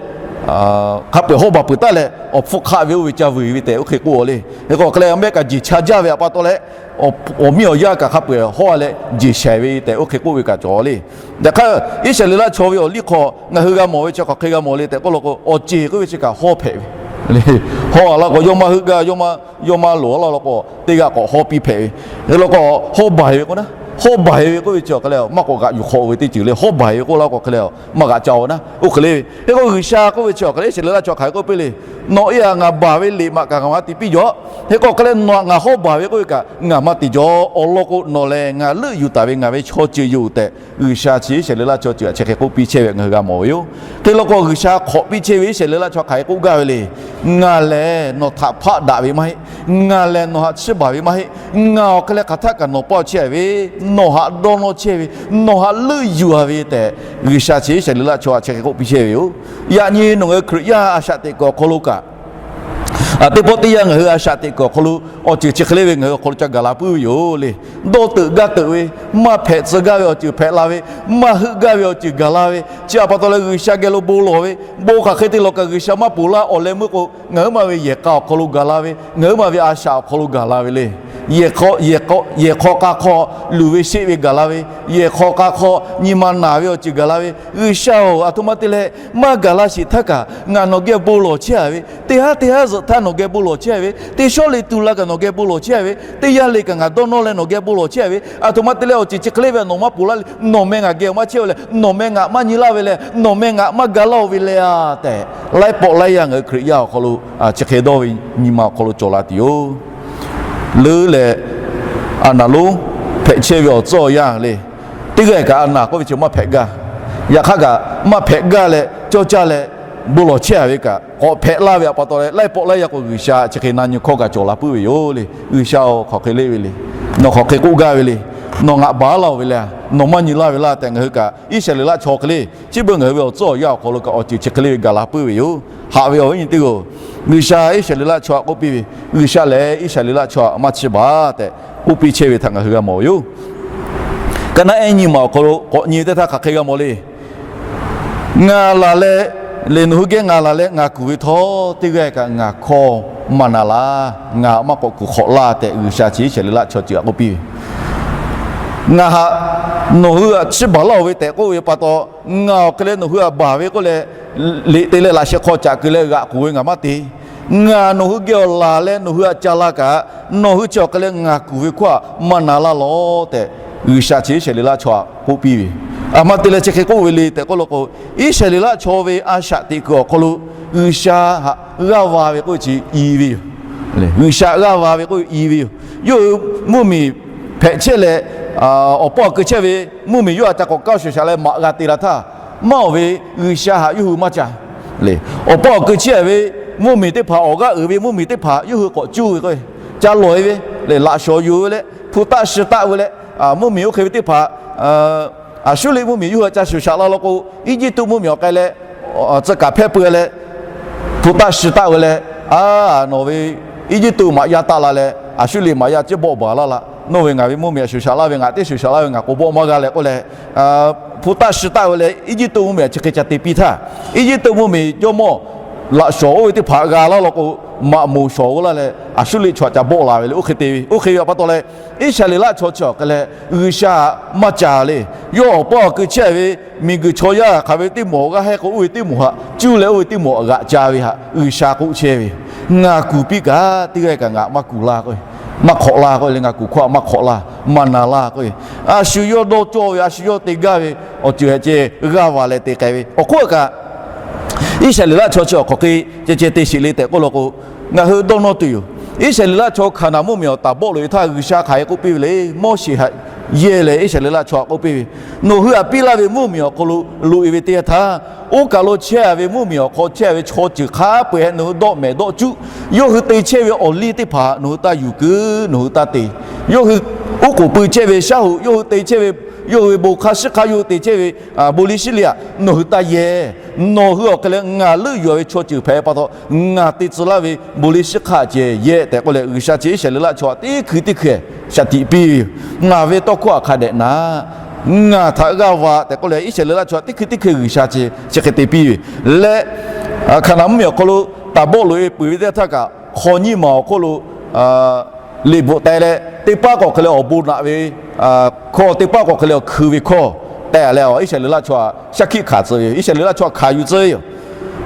hk'a peu-eˬ hawˇ baˬ peuˬ taˉ leh awˬ hpfuhˇ hk'aˆ ve oˇ ve ca vuiˬ ve tehꞈ oˇ hk'e k'oˆ le. Hk'e k'o hk'e leh maˇ heˆ kaꞈ jeˬ cha jaˇ ve htaꞈ pa taw leh, awˬ miˇ awˬ yaˇ kaꞈ hk'a peu-eˬ hawˇ leh jeˬ shaiˍ ve tehꞈ oˇ hk'e k'oˆ ve kaꞈ cawˬ le. Yaꞈ hk'aˇ Iˉsaˍreˍlaˆ chaw ve awˬ liˇ hk'aw ngaˬ hui g'a mawˬ ve chi hk'aˬ hk'e g'a mawˬ le tehꞈ k'oˆ law k'o, awˬ ceˬ k'oˆ ve chi kaꞈ hawˇ hpehꞈ ve. Hawˇ a law k'o yawˇ maˇ heuˆ gaˇ, yawˇ maˇ lawˬ a law k'o teˇ g'aˇ k'awꞈ hawˇ piˇ hpehꞈ ve. Hk'e law k'o hawˇ baˬ ve k'o na Hawˉ baˬ-e ve k'oˆ ve chi awˬ hk'aˇ lehˬ, maˇ k'awꞈ g'aꞈ yuˬ hk'awꞈ ve teˇ ceuˬ le. Hawˉ baˬ-e ve k'oˆ laˇ k'o hk'e leh, maˇ g'aꞈ ca-oˬ naˉ, oˇ hk'e le ve. Hk'e k'o G'uiˬsha k'oˆ ve chi awˬ hk'aˇ lehˬ, Iˉsaˍreˍlaˆ chaw hk'aˬ hk'e k'oˆ piˇ le. Nawˬ e aꞈ ngaˬ baˬ ve liꞈ maꞈ kaꞈ ngaˬ maˇ te piˇ jaw. Hk'e k'o hk'e leh nawˬ aꞈ ngaˬ hawˉ baˬ ve k'oˆ ve kaꞈ ngaˬ maˇ te jaw. Awˬ lawn k'o nawˬ lehˬ ngaˬ leuˆ yuˬ taˍ ve ngaˬ ve chaw ceuˬ yoˬ tehꞈ, G'uiˬsha chi Iˉsaˍreˍlaˆ chaw ceuˬ htaꞈ chi hk'e k'oˆ piˇ chehˇ ve ngaˬ hui g'a mawˬ ve yoˬ. Hk'e law k'o G'uiˬsha hk'awꞈ piˇ chehˇ ve Iˉsaˍreˍlaˆ chaw hk'aˬ hk'e k'oˆ gaˇ ve le. Ngaˬ lehˬ nawˬ htaꞈ hpaˆ daꞈ ve maˇ heˆ. Ngaˬ lehˬ nawˬ htaꞈ chiˇ baˬ ve maˇ heˆ. Ngaˬ awˬ hk'e leh hk'aˬ htaˆ kaꞈ nawˬ paw chehˇ ve, nawˬ htaꞈ dawˇ nawˇ chehˇ ve, nawˬ htaꞈ leuˆ yuˬ-a ve tehꞈ, G'uiˬsha chi Iˉsaˍreˍlaˆ chaw htaꞈ chi hk'e k'oˆ piˇ chehˇ ve yoˬ. Yaꞈ nyi nawˬ ngaˬ hui Hkriꞈ yaˇ a shaꞈ teꞈ kuiˬ awˬ hk'aw lo kaꞈ, teˇ pawˆ teˇ yanˇ ngaˬ hui a shaꞈ teꞈ kuiˬ awˬ hk'aw lo awˬ ceuˬ chi hk'e le ve ngaˬ hui awˬ hk'aw lo ca gaˬ la puiˉ ve yoˬ le. Dawˇ teuꞈ gaˇ teuꞈ ve, maˇ hpehꞈ tcuh gaˇ ve awˬ ceuˬ hpehꞈ la ve, maˇ heuˆ gaˇ ve awˬ ceuˬ gaˬ la ve, chi htaꞈ pa taw leh G'uiˬsha geh lo bon lawˬ ve, bon hk'aˬ hk'e te lawˬ kaꞈ G'uiˬsha maˇ ponˬ laˇ. Awˬ leh meuˇ k'o ngaˬ huiˉ ma ve yehˬ k'a awˬ hk'aw lo gaˬ la ve, ngaˬ huiˉ ma ve a shaꞈ awˬ hk'aw lo gaˬ la ve le. Yehˬ hk'aw k'a hk'aw luˬ ve sheˆ ve gaˬ la ve, yehˬ hk'aw k'a hk'aw nyi ma naˬ ve awˬ ceuˬ gaˬ la ve, G'uiˬsha-oˬ, aˬ htoꞈ ma te leh maˇ gaˬ la sheˍ htaˇ kaꞈ ngaˬ nawˬ geh bon lawˬ chehˇ-a ve, teˇ haˉ teˇ haˉ zuhꞈ htaˇ nawˬ geh bon lawˬ chehˇ-a ve, teˇ shawˉ le tu la kaꞈ nawˬ geh bon lawˬ chehˇ-a ve, teˇ yanˇ le kaꞈ ngaˬ dawˇ nawˇ leh nawˬ geh bon lawˬ chehˇ-a ve, aˬ htoꞈ ma te leh awˬ ceuˬ chi hk'e le ve nawˬ maˇ ponˬ laˇ le. Nawˬ meh ngaˬ geh maˇ chehˇ-a leh nawˬ meh ngaˬ maˇ nyi laˇ ve leh nawˬ meh ngaˬ maˇ ga laˇ-oˬ ve le-a tehꞈ, laiˉ pawˆ laiˉ yaˇ ngaˬ hui Hkriꞈ yaˇ awˬ hk'aw lo chi hk'e dawˇ ve nyi ma awˬ hk'aw lo cawˬ la tuˬ yoˬ. Leuˉ leh, a naˍ lonˉ hpehꞈ chehˇ ve awˬ tcuhˉ awˬ yanˇ le, teˇ g'aˇ kaꞈ a naˍ k'oˆ ve chi maˇ hpehꞈ gaˇ. Yaꞈ hk'aˇ kaꞈ maˇ hpehꞈ gaˇ leh cawˇ caˇ leh bon lawˬ chehˇ-a ve kaꞈ k'awꞈ hpehꞈ laˇ ve htaꞈ pa taw leh laiˉ pawˆ laiˉ yaˇ k'o G'uiˬsha chi hk'e na nyi hkawˇ kaꞈ cawˬ la puiˉ ve yoˬ le. G'uiˬsha-oˬ, hk'aˬ hk'e le ve le. Nawˬ hk'aˬ hk'e k'oˆ gaˇ ve le. Nawˬ ngaˬ baˬ laˇ-oˬ ve le. Nawˬ maˇ nyi laˇ ve laˇ tehꞈ ngaˬ hui kaꞈ Iˉsaˍreˍlaˆ chaw hk'e le chi beuꞈ ngaˬ hui ve awˬ tcuhˉ awˬ yanˇ awˬ hk'aw lo kaꞈ awˬ ceuˬ chi hk'e le ve gaˬ la puiˉ ve yoˬ. Haꞈ ve awˬ viˉ nyi teˇ g'aˇ-oˬ, G'uiˬsha Iˉsaˍreˍlaˆ chaw htaꞈ k'oˆ piˇ ve, G'uiˬsha lehˬ Iˉsaˍreˍlaˆ chaw htaꞈ maˇ chiˇ baˬ tehꞈ k'oˆ piˇ chehˇ ve htaꞈ ngaˬ hui g'a mawˬ ve yoˬ. Kaˍnaˆ ehˉ nyi ma awˬ hk'aw lo k'awꞈ nyi teˇ htaˇ hk'aˬ hk'e g'a mawˬ le. Ngaˬ laˬ leh, lehˬ nawˬ hui geh ngaˬ laˬ leh ngaˬ kuˬ ve htawˇ, teˇ g'aˇ kaꞈ ngaˬ hkawˇ maˇ na laˇ, ngaˬ maˇ k'awꞈ kuˬ hk'awꞈ laˇ tehꞈ, G'uiˬsha chi Iˉsaˍreˍlaˆ chaw ceuˬ htaꞈ k'oˆ piˇ ve. Ngaˬ htaꞈ nawˬ hui htaꞈ chiˇ baˬ laˇ-oˬ ve tehꞈ k'oˆ ve pa taw, ngaˬ awˬ hk'e leh nawˬ hui htaꞈ baˬ ve k'oˆ leh, liꞈ te leh laꞈ sheh hk'aw caꞈ keu leh g'aꞈ k'oˬ ve ngaˬ maˇ te. Ngaˬ nawˬ hui geh awˬ laˬ leh nawˬ hui htaꞈ ca la kaꞈ, nawˬ hui chi awˬ hk'e leh ngaˬ kuˬ ve hkawˇ htaꞈ maˇ na laˇ lawˬ tehꞈ, G'uiˬsha chi Iˉsaˍreˍlaˆ chaw htaꞈ k'oˆ piˇ ve. Aˬ htoꞈ ma te leh chi hk'e k'oˆ ve le tehꞈ k'oˆ law k'o, Iˉsaˍreˍlaˆ chaw ve a shaꞈ teꞈ kuiˬ awˬ hk'aw lo G'uiˬsha htaꞈ g'aˇ va ve k'oˆ ve chi i ve yoˬ. G'uiˬsha g'aˇ va ve k'oˆ ve i ve yoˬ. Yawˇ hui mvuhˇmiˬ hpehꞈ chehˇ leh, awˬ paw awˬ keu chehˇ ve mvuhˇmiˬ yawˇ htaꞈ ca k'awꞈ kaˇ shuˍ shaꞈ leh maꞈ g'a te la htaˇ, maˇ awˬ ve G'uiˬsha htaꞈ yawˇ hui maˇ ca le. Awˬ paw awˬ keu chehˇ ve mvuhˇmiˬ teˇ hpaˍ, awˬ g'aˇ uiˍ ve mvuhˇmiˬ teˇ hpaˍ yawˇ hui k'awꞈ cuˇ ve k'o, ca lawˬ-e ve le, laꞈ shawnˍ yuˬ ve leh, hpu taˆ shi taˆ ve leh, mvuhˇmiˬ oˇ hk'e ve teˇ hpaˍ, Aˍsuˇriˆ mvuhˇmiˬ yawˇ hui htaꞈ ca shuˍ shaꞈ la law k'o, Eˇjiˇtuꞈ mvuhˇmiˬ awˬ k'ai leh, tcuh kaˍ hpehˇ peuˬ leh, hpu taˆ shi taˆ ve leh, a, nawˬ ve Eˇjiˇtuꞈ maꞈ yaˇ taˆ la leh Aˍsuˇriˆ maꞈ yaˇ ciˉ bawˆ baˬ laˇ laˇ. Nawˬ ve ngaˬ ve mvuhˇmiˬ htaꞈ shuˍ shaꞈ laˇ ve, ngaˬ teˇ shuˍ shaꞈ laˇ ve ngaˬ k'o bawˆ maˇ g'a leh k'oˆ leh, hpu taˆ shi taˆ ve leh Eˇjiˇtuꞈ mvuhˇmiˬ htaꞈ chi hk'e ca te piˇ htaˇ, Eˇjiˇtuꞈ mvuhˇmiˬ jawˇmawˇ laꞈ shawnˍ oˇ ve teˇ hpaˍ g'a laˇ law k'o, maꞈ moˍ shawnˍ g'oˇ laˇ leh Aˍsuˇriˆ chaw htaꞈ ca bawˆ la ve le. Oˇ hk'e te ve, oˇ hk'e ve pa taw leh, Iˉsaˍreˍlaˆ chaw chi awˬ hk'e leh G'uiˬsha maˇ ca le. Yawˇ awˬ paw awˬ keu chehˇ ve miˬguiˬ chaw yaˇ hk'aˬ ve teˇ moˍ g'a heh k'o, oˇ ve teˇ moˍ htaꞈ cuˇ leh oˇ ve teˇ moˍ htaꞈ g'aꞈ ca ve htaꞈ G'uiˬsha k'oˆ chehˇ ve. Ngaˬ kuˬ piˇ kaꞈ teˇ g'aˇ kaꞈ ngaˬ maˇ kuˬ laˇ k'o, maˇ hk'awꞈ laˇ k'o le, ngaˬ kuˬ hkawˇ htaꞈ maˇ hk'awꞈ laˇ, maˇ na laˇ k'o, a shu yawˇ dawˇ cawˇ ve, a shu yawˇ te gaˇ ve awˬ ceuˬ hehꞈ ceh g'aˇ va leh te k'ai ve. Awˬ hk'oˆ kaꞈ Iˉsaˍreˍlaˆ chaw chi awˬ hk'aw hk'e ceh ceh te sheˍ le tehꞈ k'oˆ law k'o, ngaˬ hui dawˇ nawˇ tuˬ yoˬ. Iˉsaˍreˍlaˆ chaw Hkaˍnanˍ mvuhˇmiˬ awˬ taˍ bawˆ loꞈ-e htaˇ G'uiˬsha hk'aˬ hk'e k'oˆ piˇ ve le. Moˉseˍ htaꞈ yehˇ leh Iˉsaˍreˍlaˆ chaw htaꞈ k'oˆ piˇ ve, Nawˬ hui htaꞈ piˇ laˇ ve mvuhˇmiˬ awˬ hk'aw lo loꞈ-e ve teˇ yanˇ htaˇ, oˇ kaˬ lo chehˇ ve mvuhˇmiˬ awˬ hk'aw chehˇ ve chaw ceuˬ hk'a peu-eˬ htaꞈ nawˬ hui dawˆ mehˍ dawˆ cuˆ. Yawˇ hui te chehˇ ve awˬ liˇ teˇ hpaˍ nawˬ hui taˇ yuˬ kuiˬ nawˬ hui taˇ te. Yawˇ hui oˉ k'oˍ pui chehˇ ve shaˉ hoꞈ yawˇ hui te chehˇ ve, yawˇ hui ve bon hk'aˇ shiˉ hk'aˇ yawˇ hui te chehˇ ve bon liˇ shiˉ liˇ htaꞈ nawˬ hui taˇ yehˇ. Nawˬ hui awˬ hk'e leh ngaˬ leuˆ yuˬ-a ve chaw ceuˬ hpehꞈ pa taw, ngaˬ te tcuh laˇ ve bon liˇ shiˉ hk'aˇ ceh yehˇ tehꞈ k'oˆ leh, G'uiˬsha chi Iˉsaˍreˍlaˆ chaw htaꞈ teˇ hkui teˇ hkui shaˍ tiꞈ piˇ ve yoˬ. Ngaˬ ve tawˇ hkawˇ htaꞈ hk'a dehꞈ na, ngaˬ htaꞈ g'aˇ va tehꞈ k'oˆ leh, Iˉsaˍreˍlaˆ chaw htaꞈ teˇ hkui teˇ hkui G'uiˬsha chi chi hk'e te piˇ ve leh, Hkaˍnanˍ mvuhˇmiˬ awˬ hk'aw lo taˍ bawˆ loꞈ-e peuˬ ve teˇ yanˇ htaˇ kaꞈ, hk'aw nyiˇ maˬ awˬ hk'oˆ lo liꞈ bvuhꞈ teh leh, teˇ paˉ k'awꞈ hk'e leh awˬ bon naꞈ ve hkawˇ, teˇ paˉ k'awꞈ hk'e leh awˬ hkui ve hkawˇ teh leh, Iˉsaˍreˍlaˆ chaw htaꞈ shaˉ hkiˆ hkanˍ tcuh ve yoˬ. Iˉsaˍreˍlaˆ chaw htaꞈ hkanˍ yuˬ tcuh ve yoˬ.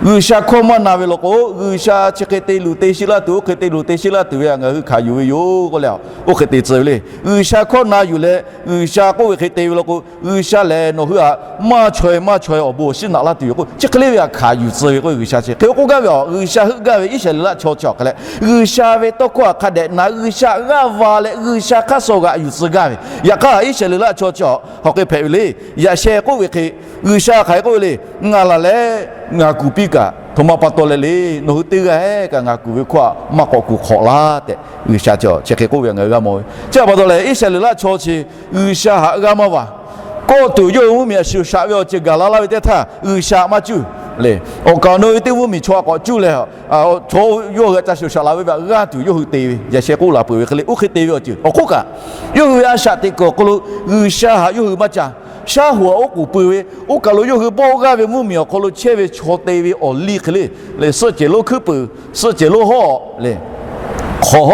G'uiˬsha hkawˇ maˇ na ve law k'o, G'uiˬsha chi hk'e te luˬ te sheˆ laˇ tuˬ, oˇ hk'e te luˬ te sheˆ laˇ tuˬ ve htaꞈ ngaˬ hui hkanˍ yuˬ ve yoˬ k'oˆ leh, oˇ hk'e te tcuh ve le. G'uiˬsha hkawˇ na yuˬ leh G'uiˬsha k'oˆ ve hk'e te ve law k'o, G'uiˬsha lehˬ nawˬ hui htaꞈ maˇ chaweh maˇ chaweh awˬ bon awˬ shinˉ naꞈ laˇ tuˬ yoˬ k'o, chi hk'e le ve htaꞈ hkanˍ yuˬ tcuh ve k'o, G'uiˬsha chi hk'e k'oˆ gaˇ ve a, G'uiˬsha heuˆ gaˇ ve Iˉsaˍreˍlaˆ chaw chi awˬ hk'e leh, G'uiˬsha ve tawˇ hkawˇ htaꞈ hk'a dehꞈ na, G'uiˬsha g'aˇ va leh G'uiˬsha hk'aˇ suh g'aꞈ yuˬ tcuh gaˇ ve. Yaꞈ hk'aˇ Iˉsaˍreˍlaˆ chaw chi awˬ hk'e hpehꞈ ve le. Yaꞈ sheh k'oˆ ve hk'e, G'uiˬsha hk'aˬ hk'e k'oˆ ve le. Ngaˬ laˬ leh ngaˬ kuˬ piˇ kaꞈ, htoꞈ ma pa taw leh le, nawˬ hui teˇ g'aˇ kaꞈ ngaˬ kuˬ ve hkawˇ htaꞈ maˇ k'awꞈ kuˬ hk'awꞈ laˇ tehꞈ, G'uiˬsha chi chi hk'e k'oˆ ve ngaˬ hui g'a mawˬ ve. Chi htaꞈ pa taw leh Iˉsaˍreˍlaˆ chaw chi G'uiˬsha htaꞈ g'a maˇ va. Kawˆ tuˬ yawˇ hui mvuhˇmiˬ htaꞈ shoˍ shaꞈ ve awˬ ceuˬ gaˬ la laˇ ve teˇ htaˇ, G'uiˬsha maˇ cuˇ le. Awˬ kaˍ awˬ nu ve teˇ mvuhˇmiˬ chaw htaꞈ k'awꞈ cuˇ leh, chaw yawˇ hui htaꞈ ca shoˍ shaꞈ la ve htaꞈ g'aˇ tuˬ yawˇ hui te ve, yaꞈ sheh k'oˆ laˬ peuˬ ve hk'e le. Oˇ hk'e te ve awˬ ceuˬ awˬ hk'oˆ kaꞈ, yawˇ hui ve a shaꞈ teꞈ kuiˬ awˬ hk'aw lo G'uiˬsha htaꞈ yawˇ hui maˇ ca. Shaˉ hoꞈ htaꞈ oˉ k'oˍ pui ve, oˇ kaˬ lo yawˇ hui bawˆ g'aˇ ve mvuhˇmiˬ awˬ hk'aw lo chehˇ ve chaw te ve awˬ liˇ hk'e le. Suhˆ cehˬ lonˉ hkuiˉ puiˍ, suhˆ cehˬ lonˉ hawˉ le, hk'awꞈ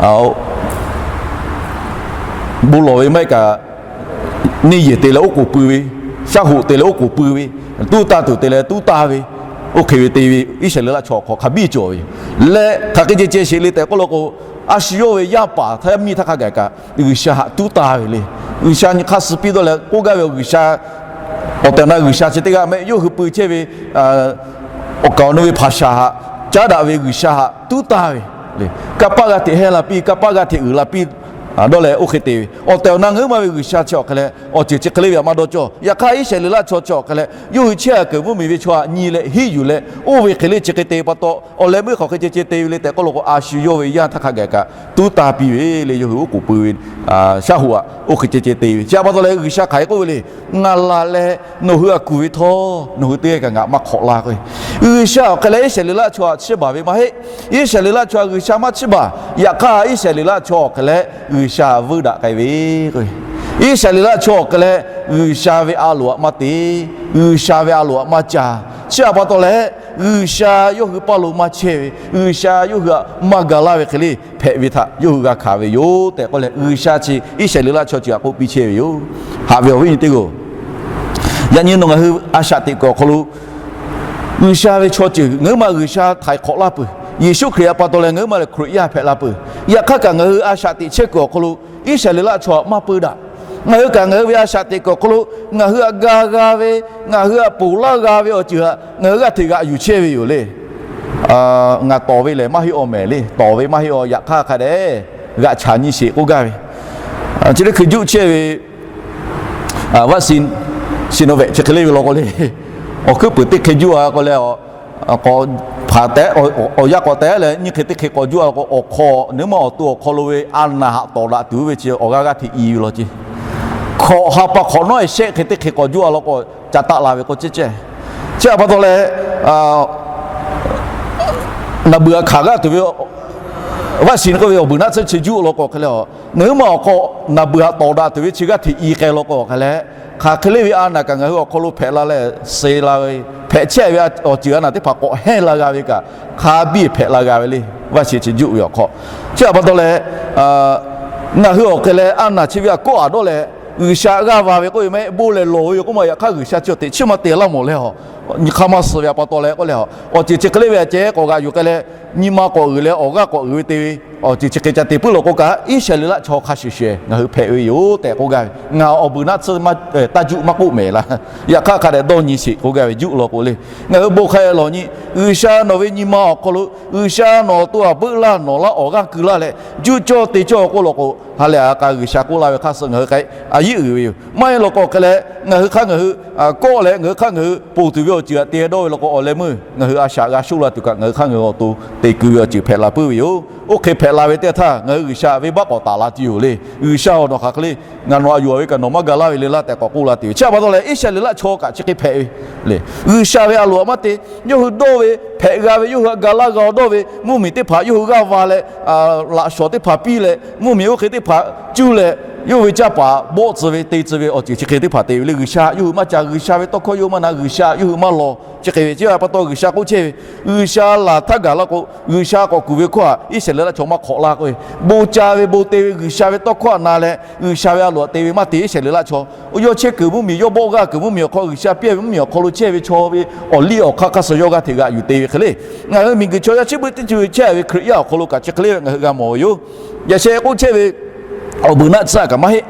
hawˉ, bon lawˬ ve maˇ heˆ kaꞈ, neˇ yehˬ te leh oˉ k'oˍ pui ve, shaˉ hoꞈ te leh oˉ k'oˍ pui ve, tuˉ tanˇ tuˬ te leh tuˉ tanˇ ve, oˇ hk'e ve te ve Iˉsaˍreˍlaˆ chaw awˬ hk'aw hk'a biˇ cawˬ ve yoˬ. Leh hk'aˬ hk'e ceh ceh sheˍ le tehꞈ k'oˆ law k'o, a shu yawˇ ve yaˇ paˍ htaˇ miˇ htaˇ hk'a gaˬ kaꞈ G'uiˬsha htaꞈ tuˉ tanˇ ve le. G'uiˬsha nyi hk'aˇ suh piˇ dawˇ leh k'oˆ gaˇ ve, G'uiˬsha awˬ tehˬ awˬ na G'uiˬsha chi teˇ g'aˇ mehˆ, yawˇ hui pui chehˇ ve awˬ kaˍ awˬ nu ve hpaˍ shaˍ htaꞈ caˉ daꞈ ve G'uiˬsha htaꞈ tuˉ tanˇ ve le. Kanˇ paˆ g'a hteꞈ hehnˇ la piˇ, kanˇ paˆ g'a hteꞈ uiˍ la piˇ dawˇ leh oˇ hk'e te ve. Awˬ tehˬ awˬ na ngaˬ huiˉ ma ve G'uiˬsha chi awˬ hk'e leh awˬ ceuˬ chi hk'e le ve htaꞈ maˇ dawˇ cawˇ. Yaꞈ hk'aˇ Iˉsaˍreˍlaˆ chaw chi awˬ hk'e leh yawˇ hui chehˇ kuiˬ mvuhˇmiˬ ve chaw htaꞈ nyi leh hiˉ yuˬ leh oˇ ve hk'e le chi hk'e te pa taw, awˬ leh meuˇ hk'aˬ hk'e ceh ceh te ve le tehꞈ k'oˆ law k'o, a shu yawˇ ve yaˇ htaˇ hk'a gaˬ kaꞈ tuˉ tanˇ piˇ ve le. Yawˇ hui oˉ k'oˍ pui ve shaˉ hoꞈ htaꞈ oˇ hk'e ceh ceh te ve. Chi htaꞈ pa taw leh G'uiˬsha hk'aˬ hk'e k'oˆ ve le. Ngaˬ laˬ leh nawˬ hui htaꞈ kuˬ ve htawˇ, nawˬ hui teˇ g'aˇ kaꞈ ngaˬ maˇ hk'awꞈ laˇ k'o, G'uiˬsha awˬ hk'e leh Iˉsaˍreˍlaˆ chaw htaꞈ chiˇ baˬ ve maˇ heˆ. Iˉsaˍreˍlaˆ chaw htaꞈ G'uiˬsha maˇ chiˇ baˬ. Yaꞈ hk'aˇ Iˉsaˍreˍlaˆ chaw awˬ hk'e leh G'uiˬsha htaꞈ vuiˇ daꞈ k'ai ve k'o, Iˉsaˍreˍlaˆ chaw awˬ hk'e leh G'uiˬsha ve a loˍ htaꞈ maˇ te, G'uiˬsha ve a loˍ htaꞈ maˇ ca. Chi htaꞈ pa taw leh G'uiˬsha yawˇ hui paˇ lo maˇ chehˇ ve, G'uiˬsha yawˇ hui htaꞈ maˇ ga laˇ ve hk'e le hpehꞈ ve htaꞈ yawˇ hui g'a hkanˍ ve yoˬ tehꞈ k'oˆ leh, G'uiˬsha chi Iˉsaˍreˍlaˆ chaw ceuˬ htaꞈ k'oˆ piˇ chehˇ ve yoˬ. Haꞈ ve awˬ viˉ awˬ nyi teˇ g'aˇ-oˬ, yaꞈ nyi nawˬ ngaˬ hui a shaꞈ teꞈ kuiˬ awˬ hk'aw lo G'uiˬsha ve chaw ceuˬ ngaˬ huiˉ ma G'uiˬsha htaiˍ hk'awꞈ laˇ peuˬ. Yeˍsuˆ Hkriꞈ htaꞈ pa taw leh ngaˬ huiˉ ma lehˬ Hkriꞈ yaˇ hpehꞈ la peuˬ. Yaꞈ hk'aˇ kaꞈ ngaˬ hui a shaꞈ teꞈ chehˇ kuiˬ awˬ hk'aw lo Iˉsaˍreˍlaˆ chaw htaꞈ maˇ peu daꞈ. Ngaˬ hui kaꞈ ngaˬ hui ve a shaꞈ teꞈ kuiˬ awˬ hk'aw lo ngaˬ hui htaꞈ ga g'a ve, ngaˬ hui htaꞈ ponˬ laˇ g'a ve awˬ ceuˬ htaꞈ ngaˬ hui g'aˇ hteꞈ g'aꞈ yuˬ chehˇ ve yoˬ le. Ngaˬ tawˍ ve lehˬ maˇ heˆ aw mehˍ le. Tawˍ ve maˇ heˆ aw, yaꞈ hk'aˇ hk'a dehꞈ g'aꞈ chaˍ nyi sheˍ k'oˆ gaˇ ve. Chi teˇ hkui juˆ chehˇ ve vaccine, Sinovac chi hk'e le ve law k'o le, awˬ hkuiˉ puiˍ teˇ hk'e juˆ a k'o leh, k'awꞈ hpaˍ tehꞈ, awˬ yanˇ k'awꞈ tehꞈ leh nyiˇ hk'e teˇ hk'e k'awꞈ juˆ a k'o, awˬ hk'aw nawˬ huiˉ ma awˬ to awˬ hk'aw lo ve a naˍ htaꞈ tawˍ daꞈ tuˬ ve chi awˬ g'aˇ g'aˇ hteꞈ i ve law ceˇ. Hkawꞈ ha pa hk'awꞈ nawˉ e shehˆ hk'e teˇ hk'e k'awꞈ juˆ a law k'o, ca taˆ la ve k'o ceh ceh. Chi htaꞈ pa taw leh, naˬ beuˬ htaꞈ hkanˍ g'aˇ tuˬ ve vaccine k'oˆ ve awˬ beuˬ naˆ tsuhˇ chi juˆ law k'o hk'e leh, nawˬ huiˉ ma awˬ hk'aw naˬ beuˬ htaꞈ tawˍ daꞈ tuˬ ve chi g'aˇ hteꞈ i k'ai law k'o hk'e leh, hk'aˬ hk'e le ve a naˍ kaꞈ ngaˬ hui awˬ hk'aw lo hpehꞈ la leh, se la ve, hpehꞈ chehˇ ve awˬ ceuˬ a naˍ teˇ hpaˍ k'awꞈ hehnˇ la g'a ve kaꞈ, hk'a biˇ hpehꞈ la g'a ve le. Vaccine chi juˆ ve awˬ hk'aw, chi htaꞈ pa taw leh, ngaˬ hui awˬ hk'e leh a naˍ chi ve htaꞈ kawˆ a dawˇ leh, G'uiˬsha g'aˇ va ve k'oˆ ve maˇ heˆ, bon lehˬ lawˬ ve yoˬ k'oˆ ma, yaꞈ hk'aˇ G'uiˬsha chi awˬ teꞈ chiˇ maˇ te laˇ mawˬ leh, nyi hk'aˇ maˇ suh ve htaꞈ pa taw leh k'oˆ leh, awˬ ceuˬ chi hk'e le ve a ceh k'awꞈ g'aꞈ yuˬ k'ai leh, nyi ma k'awꞈ uiˍ leh awˬ g'aˇ k'awꞈ uiˍ ve te ve awˬ ceuˬ chi hk'e ca te puiˉ law k'o kaꞈ, Iˉsaˍreˍlaˆ chaw hk'a shuˍ shuˍ ngaˬ hui hpehꞈ ve yoˬ tehꞈ k'oˆ gaˇ ve. Ngaˬ awˬ beuˬ naˆ tsuhˇ taˇ juˆ maˇ k'oˆ mehˍ laˇ. Yaꞈ hk'aˇ hk'a dehꞈ dawˇ nyi sheˍ k'oˆ gaˇ ve juˆ law k'o le. Ngaˬ hui bon hk'a lawˬ nyi, G'uiˬsha nawˬ ve nyi ma awˬ hk'aw lo G'uiˬsha nawˬ awˬ to htaꞈ beuˆ laˇ nawˬ laˇ awˬ g'aˇ keu laˇ leh, juˆ cawˇ te cawˇ k'oˆ law k'o, ha lehˬ a k'a G'uiˬsha k'oˆ laˇ ve hk'aˇ suh ngaˬ hui k'ai a yiˉ uiˍ ve yoˬ. Maˇ heˆ law k'o hk'e leh ngaˬ hui hk'aˇ ngaˬ hui kawˆ leh ngaˬ hui hk'aˇ ngaˬ hui ponˬ tuˬ ve awˬ ceuˬ htaꞈ te dawˇ ve law k'o, awˬ leh meuˇ ngaˬ hui a shaꞈ g'a shoˆ la tuˬ kaꞈ ngaˬ hui hk'aˇ ngaˬ hui awˬ to te keu ve awˬ ceuˬ hpehꞈ la puiˉ ve yoˬ. Oˇ hk'e hpehꞈ la ve teˇ htaˇ ngaˬ hui G'uiˬsha venˇbaˆ k'awꞈ taˍ la tuˬ yoˬ le. G'uiˬsha-oˬ, nawˬ hk'aˬ hk'e le, ngaˬ nawˬ htaꞈ yuˬ ve kaꞈ nawˬ maˇ ga laˇ ve le laˇ tehꞈ k'awꞈ k'oˆ la tuˬ ve. Chi htaꞈ pa taw leh Iˉsaˍreˍlaˆ chaw kaꞈ chi hk'e hpehꞈ ve le. G'uiˬsha ve a loˍ htaꞈ maˇ te, yawˇ hui dawˇ ve hpehꞈ g'a ve, yawˇ hui htaꞈ ga laˇ g'a dawˇ ve mvuhˇmiˬ teˇ hpaˍ yawˇ hui g'aˇ va leh, laꞈ shawˍ teˇ hpaˍ piˇ leh, mvuhˇmiˬ oˇ hk'e teˇ hpaˍ cuˇ leh, yawˇ ve caˇ paˍ bawˆ tcuh ve te tcuh ve awˬ ceuˬ chi hk'e teˇ hpaˍ te ve le. G'uiˬsha yawˇ hui maˇ ca, G'uiˬsha ve tawˇ hkawˇ yawˇ hui maˇ na, G'uiˬsha yawˇ hui maˇ law. Chi hk'e ve chi htaꞈ pa taw G'uiˬsha k'oˆ chehˇ ve, G'uiˬsha laˬ htaˇ gaˬ la k'o, G'uiˬsha k'awꞈ kuˬ ve hkawˇ htaꞈ Iˉsaˍreˍlaˆ shehˍ leh laˇ chaw maˇ hk'awꞈ laˇ k'oˆ ve, bon ca ve bon te ve G'uiˬsha ve tawˇ hkawˇ htaꞈ na leh G'uiˬsha ve a loˍ htaꞈ te ve maˇ te shehˍ leh laˇ chaw, yawˇ chehˇ kuiˬ mvuhˇmiˬ, yawˇ bawˆ g'aˇ kuiˬ mvuhˇmiˬ awˬ hk'aw, G'uiˬsha piˇ ve mvuhˇmiˬ awˬ hk'aw lo chehˇ ve chaw ve awˬ liˇ awˬ hk'aˇ hk'aˇ suh yawˇ g'aˇ hteꞈ g'aꞈ yuˬ te ve hk'e le. Ngaˬ hui miˬguiˬ chaw yaˇ chi beuꞈ teˇ ceuˬ chehˇ ve Hkriꞈ yaˇ awˬ hk'aw lo kaꞈ chi hk'e le ve ngaˬ hui g'a mawˬ ve yoˬ. Yaꞈ sheh k'oˆ chehˇ ve awˬ beuˬ naˆ tsuhˇ kaꞈ maˇ heˆ,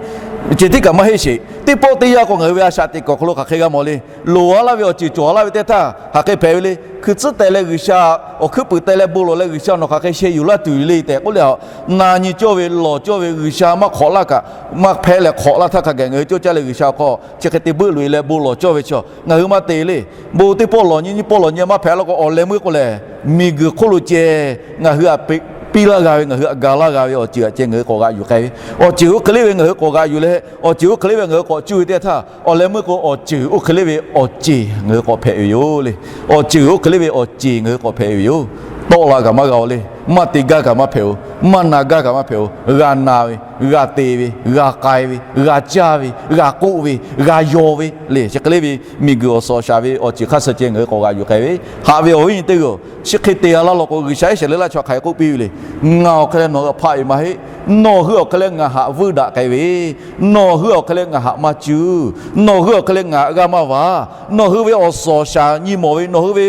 ceh tiˉ kaꞈ maˇ heˆ sheˍ. Teˇ pawˆ teˇ yanˇ k'o ngaˬ hui ve a shaꞈ teꞈ kuiˬ awˬ hk'aw lo hk'aˬ hk'e g'a mawˬ le. Loˍ a laˇ ve awˬ ceuˬ cawˬ a laˇ ve teˇ htaˇ hk'aˬ hk'e hpehꞈ ve le. Hkui tcuhˉ teh leh G'uiˬsha awˬ hkuiˉ puiˍ teh leh bon lawˬ leh G'uiˬsha nawˬ hk'aˬ hk'e sheh yuˬ laˇ tuˬ le tehꞈ k'oˆ leh, na nyi cawˇ ve lawˬ cawˇ ve G'uiˬsha maˇ hk'awꞈ laˇ kaꞈ, maˇ hpehꞈ leh hk'awꞈ laˇ htaˇ hk'a gaˬ ngaˬ hui cawˇ caˇ leh G'uiˬsha awˬ hk'aw chi hk'e te beuˆ loꞈ e leh bon lawˬ cawˇ ve chaw ngaˬ hui maˇ te le. Bon teˇ pawˆ lawˬ nyi nyiˇ pawˆ lawˬ nyi maˇ hpehꞈ laˇ k'o, awˬ leh meuˇ k'o lehˬ miˬguiˬ hk'oˆ lo ceh ngaˬ hui htaꞈ piˇ laˇ g'a ve, ngaˬ hui htaꞈ ga laˇ g'a ve awˬ ceuˬ htaꞈ ceh ngaˬ hui k'awꞈ g'aꞈ yuˬ k'ai ve. Awˬ ceuˬ oˇ hk'e le ve ngaˬ hui k'awꞈ g'aꞈ yuˬ leh, awˬ ceuˬ oˇ hk'e le ve ngaˬ hui k'awꞈ cuˇ ve teˇ htaˇ, awˬ leh meuˇ k'o awˬ ceuˬ oˇ hk'e le ve awˬ ceˬ ngaˬ hui k'awꞈ hpehꞈ ve yoˬ le. Awˬ ceuˬ oˇ hk'e le ve awˬ ceˬ ngaˬ hui k'awꞈ hpehꞈ ve yoˬ. Tawˆ la kaꞈ maˇ g'a-o le. Maˇ te gaˇ kaꞈ maˇ hpehꞈ-o. Maˇ na gaˇ kaꞈ maˇ hpehꞈ-o. G'a na ve, g'a te ve, g'a k'ai ve, g'a caˇ ve, g'a k'oˆ ve, g'a yaw ve le, chi hk'e le ve miˬguiˬ awˬ suhˍ awˬ shaˍ ve awˬ ceuˬ hk'aˇ suh ceh ngaˬ hui k'awꞈ g'aꞈ yuˬ k'ai ve. Haꞈ ve awˬ viˉ nyi teˇ g'aˇ-oˬ, chi hk'e te a laˇ law k'o, G'uiˬsha Iˉsaˍreˍlaˆ chaw hk'aˬ hk'e k'oˆ piˇ ve le. Ngaˬ awˬ hk'e leh nawˬ hui htaꞈ hpaˆ ve maˇ heˆ. Nawˬ hui awˬ hk'e leh ngaˬ htaꞈ vuiˇ daꞈ k'ai ve, nawˬ hui awˬ hk'e leh ngaˬ htaꞈ maˇ cuˇ, nawˬ hui awˬ hk'e leh ngaˬ htaꞈ g'aˇ maˇ va, nawˬ hui ve awˬ suhˍ awˬ shaˍ nyi mawˬ ve, nawˬ hui ve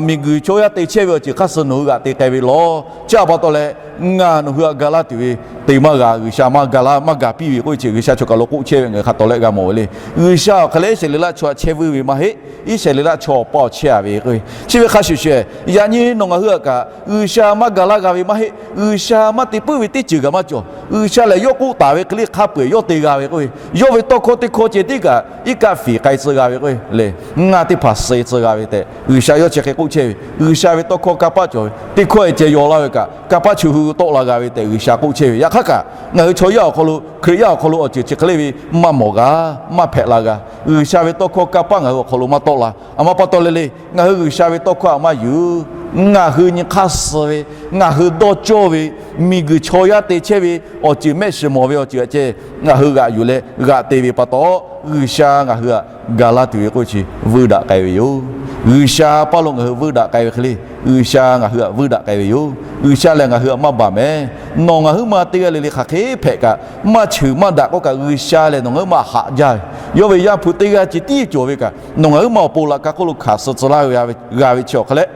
miˬguiˬ chaw yaˇ te chehˇ ve awˬ ceuˬ hk'aˇ suh nawˬ hui g'aꞈ te k'ai ve law. Chi htaꞈ pa taw leh ngaˬ nawˬ hui htaꞈ ga laˇ tuˬ ve te maˇ g'a, G'uiˬsha maˇ ga laˇ maˇ ga piˇ ve k'oˆ ve chi G'uiˬsha chaw kaˬ lo k'oˆ chehˇ ve ngaˬ hui hk'a tawˍ leh g'a mawˬ ve le. G'uiˬsha awˬ hk'e leh Iˉsaˍreˍlaˆ chaw htaꞈ chehˇ vuiˇ ve maˇ heˆ. Iˉsaˍreˍlaˆ chaw awˬ pa awˬ chehˇ a ve k'oˆ ve chi ve hk'a shuˍ shuˍ, yaꞈ nyi nawˬ ngaˬ hui htaꞈ kaꞈ G'uiˬsha maˇ ga laˇ g'a ve maˇ heˆ. G'uiˬsha maˇ te puiˉ ve teˇ ceuˬ kaꞈ maˇ cawˬ. G'uiˬsha lehˬ yawˇ k'oˆ taˍ ve hk'e le hk'a peu-eˬ yawˇ te g'a ve k'oˆ ve, yawˇ ve tawˇ hkawˇ teˇ hkawˇ ceh tiˉ kaꞈ iˉ kaˆ fiˍ k'ai tcuh g'a ve k'oˆ ve le. Ngaˬ teˇ hpaˍ suh tcuh g'a ve tehꞈ G'uiˬsha yawˇ chi hk'e k'oˆ chehˇ ve. G'uiˬsha ve tawˇ hkawˇ kanˇ paˆ cawˬ ve, teˇ hkawˇ e ceh yaw laˇ ve kaꞈ kanˇ paˆ chu hui tawˆ la g'a ve tehꞈ G'uiˬsha k'oˆ chehˇ ve. Yaꞈ hk'aˇ kaꞈ ngaˬ hui chaw yaˇ awˬ hk'aw lo, Hkriꞈ yaˇ awˬ hk'aw lo awˬ ceuˬ chi hk'e le ve maˇ mawˬ g'a, maˇ hpehꞈ la g'a. G'uiˬsha ve tawˇ hkawˇ kanˇ paˆ ngaˬ hui awˬ hk'aw lo maˇ tawˆ la. A ma pa taw le le, ngaˬ hui G'uiˬsha ve tawˇ hkawˇ htaꞈ maˇ yuˬ. Ngaˬ hui nyi hk'aˇ suh ve, ngaˬ hui dawˇ cawˇ ve, miˬguiˬ chaw yaˇ te chehˇ ve awˬ ceuˬ mehˆ shiˍ mawˬ ve awˬ ceuˬ htaꞈ ceh ngaˬ hui g'aꞈ yuˬ leh g'aꞈ te ve pa taw, G'uiˬsha ngaˬ hui htaꞈ ga laˇ tuˬ ve k'oˆ ve chi vuiˇ daꞈ k'ai ve yoˬ. G'uiˬsha paˇ lo ngaˬ hui vuiˇ daꞈ k'ai ve hk'e le, G'uiˬsha ngaˬ hui htaꞈ vuiˇ daꞈ k'ai ve yoˬ. G'uiˬsha lehˬ ngaˬ hui htaꞈ maˇ baˬ mehˍ. Nawˬ ngaˬ huiˉ ma teˇ g'aˇ le le hk'aˬ hk'e hpehꞈ kaꞈ, maˇ cheuˬ maˇ daꞈ k'oˆ kaꞈ, G'uiˬsha lehˬ nawˬ ngaˬ huiˉ ma haꞈ jaˇ ve. Yawˇ ve Yaˇ hpu teˇ g'aˇ ceh tiˉ cawˬ ve kaꞈ, nawˬ ngaˬ huiˉ ma awˬ pon laꞈ ka hk'oˆ lo hkanˍ suh tcuh laˇ ve g'a ve chi awˬ hk'e leh,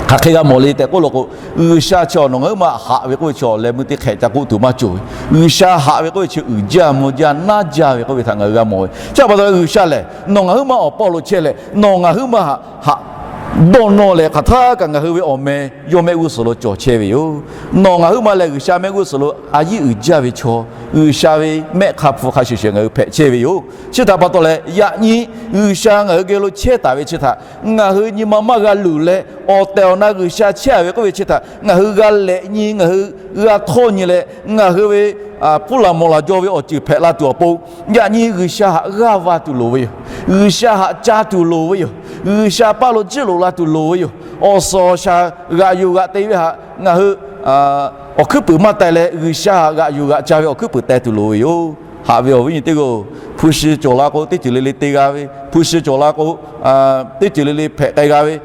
hk'aˬ hk'e g'a mawˬ le tehꞈ k'oˆ law k'o, G'uiˬsha chi nawˬ ngaˬ huiˉ ma haꞈ ve k'oˆ ve chi awˬ leh meuˇ teˇ hk'ehꞈ ca k'oˆ tuˬ maˇ cawˬ ve. G'uiˬsha haꞈ ve k'oˆ ve chi uiˍ jaˇ mvuh jaˇ naˇ jaˇ ve k'oˆ ve htaꞈ ngaˬ hui g'a mawˬ ve. Chi pa taw G'uiˬsha lehˬ nawˬ ngaˬ huiˉ ma awˬ paˇ lo chehˇ leh nawˬ ngaˬ huiˉ ma haꞈ dawˇ nawˇ leh hk'aˬ htaˇ kaꞈ ngaˬ hui ve awˬ meh yawˇ mehˆ g'uˇ suhˍ lo cawˬ chehˇ ve yoˬ. Nawˬ ngaˬ huiˉ ma lehˬ G'uiˬsha mehˆ g'uˇ suhˍ lo a yiˉ uiˍ jaˇ ve chaw, G'uiˬsha ve mehˆ hk'a hpu hk'a shuˍ shuˍ ngaˬ hui hpehꞈ chehˇ ve yoˬ. Chi htaꞈ pa taw leh yaꞈ nyi G'uiˬsha ngaˬ hui geh lo chehˇ taˍ ve chi htaꞈ ngaˬ hui nyi ma maˇ g'a luˬ leh, awˬ tehˬ awˬ na G'uiˬsha chehˇ a ve k'oˆ ve chi htaꞈ ngaˬ hui g'a lehꞈ nyi, ngaˬ hui g'a htawˇ nyi leh, ngaˬ hui ve pfuhˇ laˬ mawˬ laˬ jaw ve awˬ ceuˬ hpehꞈ la tuˬ awˬ pon, yaꞈ nyi G'uiˬsha htaꞈ g'aˇ va tuˬ loˍ ve yoˬ. G'uiˬsha htaꞈ ca tuˬ loˍ ve yoˬ. G'uiˬsha paˇ lo jiˇ loꞈ la tuˬ loˍ ve yoˬ. Awˬ suhˍ awˬ shaˍ g'aꞈ yuˬ g'aꞈ te ve htaꞈ ngaˬ hui awˬ hkuiˉ puiˍ maˇ teh leh, G'uiˬsha htaꞈ g'aꞈ yuˬ g'aꞈ ca ve awˬ hkuiˉ puiˍ teh tuˬ loˍ ve yoˬ. Haꞈ ve awˬ viˉ nyi teˇ g'aˇ-oˬ, hpu shi cawˬ la k'o teˇ ceuˬ le le te g'a ve, hpu shi cawˬ la k'o teˇ ceuˬ le le hpehꞈ k'ai g'a ve,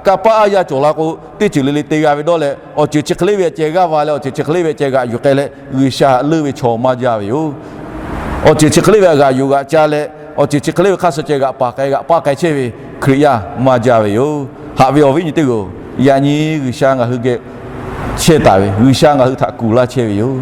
kanˇ paˆ aˉ yaˇ cawˬ la k'o teˇ ceuˬ le le te g'a ve dawˇ leh, awˬ ceuˬ chi hk'e le ve ceh g'aˇ va leh awˬ ceuˬ chi hk'e le ve ceh g'aꞈ yuˬ k'ai leh G'uiˬsha htaꞈ leuˇ ve chaw maˇ jaˇ ve yoˬ. Awˬ ceuˬ chi hk'e le ve g'aꞈ yuˬ g'aꞈ ca leh, awˬ ceuˬ chi hk'e le ve hk'aˇ suh ceh g'aꞈ paˍ k'ai g'aꞈ paˆ k'ai chehˇ ve Hkriꞈ yaˇ maˇ jaˇ ve yoˬ. Haꞈ ve awˬ viˉ nyi teˇ g'aˇ-oˬ, yaꞈ nyi G'uiˬsha ngaˬ hui geh chehˇ taˍ ve, G'uiˬsha ngaˬ hui htaꞈ kuˬ laˇ chehˇ ve yoˬ.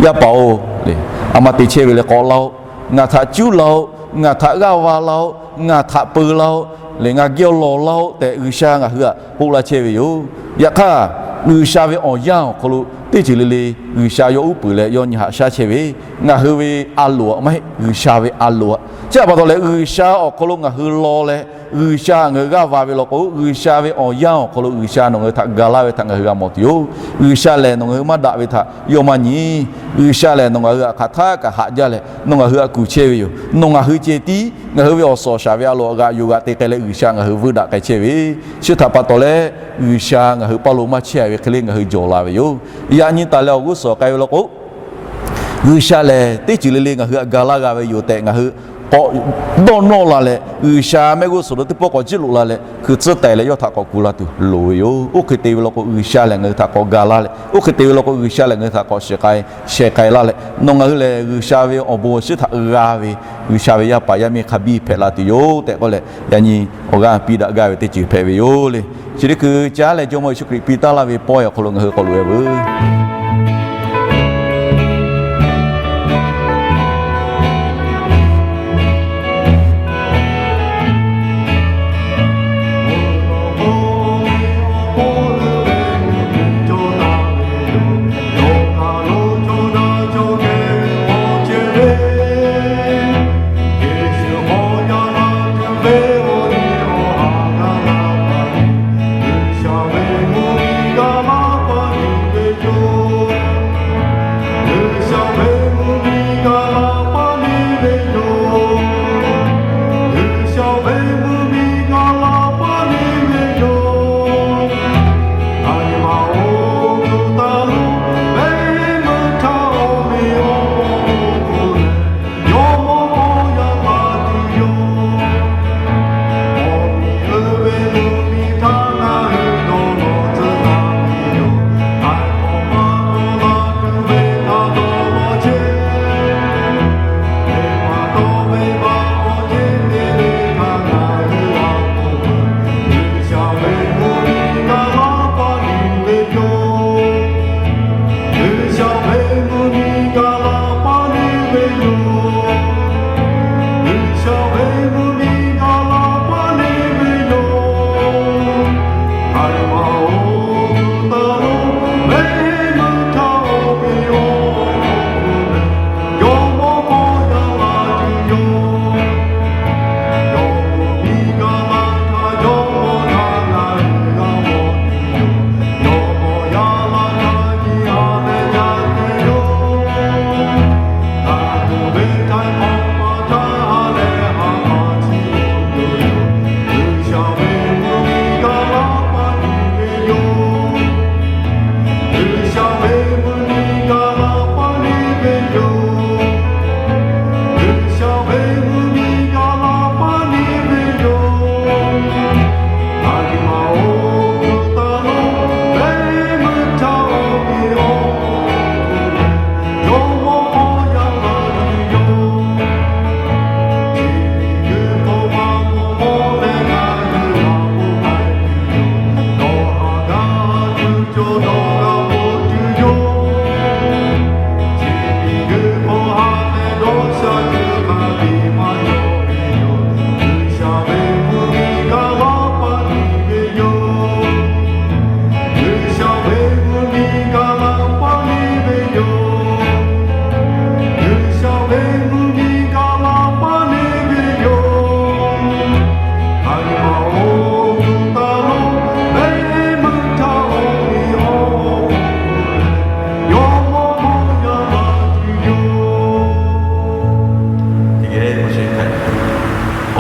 Yaˇ paˍ-oˬ le, a ma te chehˇ ve leh k'awꞈ laˇ-oˆ. Ngaˬ htaꞈ cuˉ laˇ-oˆ. Ngaˬ htaꞈ g'aˇ va laˇ-oˆ. Ngaˬ htaꞈ peu laˇ-oˆ. Leh ngaˬ geh lawˬ laˇ-oˆ tehꞈ G'uiˬsha ngaˬ hui htaꞈ k'oˆ laˇ chehˇ ve yoˬ. Yaꞈ hk'aˇ, G'uiˬsha ve awˬ yanˇ awˬ hk'aw lo teˇ ceuˬ le le G'uiˬsha yawˇ uˉ peunˍ leh yawˇ nyi haꞈ shaˉ chehˇ ve, ngaˬ hui ve a loˍ-aꞈ maˇ heˆ, G'uiˬsha ve a loˍ-aꞈ. Chi htaꞈ pa taw leh G'uiˬsha awˬ hk'aw lo ngaˬ hui law leh G'uiˬsha ngaˬ hui g'aˇ va ve law k'o, G'uiˬsha ve awˬ yanˇ awˬ hk'aw lo G'uiˬsha nawˬ ngaˬ hui htaꞈ ga laˇ ve htaꞈ ngaˬ hui g'a mawˬ tuˬ yoˬ. G'uiˬsha lehˬ nawˬ ngaˬ hui maˇ daꞈ ve htaꞈ yawˇ maˇ nyi. G'uiˬsha lehˬ nawˬ ngaˬ hui htaꞈ hk'aˬ htaˇ kaꞈ haꞈ jaˇ leh nawˬ ngaˬ hui htaꞈ kuˬ chehˇ ve yoˬ. Nawˬ ngaˬ hui ceh tiˉ ngaˬ hui ve awˬ suhˍ awˬ shaˍ ve a loˍ g'aꞈ yuˬ g'aꞈ te k'ai leh G'uiˬsha ngaˬ hui vuiˇ daꞈ k'ai chehˇ ve, chi htaꞈ pa taw leh G'uiˬsha ngaˬ hui paˇ lo maˇ chehˇ ve hk'e le ngaˬ hui jawˬ la ve yoˬ. Yaꞈ nyi taˍ leh awˬ g'uˇ suhˍ k'ai ve law k'o, G'uiˬsha lehˬ teˇ ceuˬ le le ngaˬ hui htaꞈ ga laˇ g'a ve yoˬ tehꞈ ngaˬ hui k'awꞈ dawˇ nawˇ la leh, G'uiˬsha mehˆ g'uˇ suhˍ lo teˇ pawˆ k'awꞈ jiˇ loꞈ la leh, hkui tcuhˉ taiˍ leh yawˇ htaꞈ k'awꞈ kuˬ la tuˬ loˍ ve yoˬ. Oˇ hk'e te ve law k'o, G'uiˬsha lehˬ ngaˬ hui htaꞈ k'awꞈ ga laˇ leh, oˇ hk'e te ve law k'o, G'uiˬsha lehˬ ngaˬ hui htaꞈ k'awꞈ shehˍ k'ai, shehˍ k'ai laˇ leh, nawˬ ngaˬ hui lehˬ G'uiˬsha ve awˬ bon awˬ shinˉ htaꞈ g'a ve, G'uiˬsha ve yaˇ paˍ yaˇ miˇ hk'a biˇ hpehꞈ la tuˬ yoˬ tehꞈ k'oˆ leh, yaꞈ nyi awˬ g'aˇ piˇ daꞈ gaˇ ve teˇ ceuˬ hpehꞈ ve yoˬ le. Chi teˇ hkui caˉ leh Jawˇmawˇ Yeˍsuˆ Hkriꞈ piˇ taˉ laˇ ve pawehˇ awˬ hk'aw lo ngaˬ hui k'awꞈ loꞈ e veuˬ.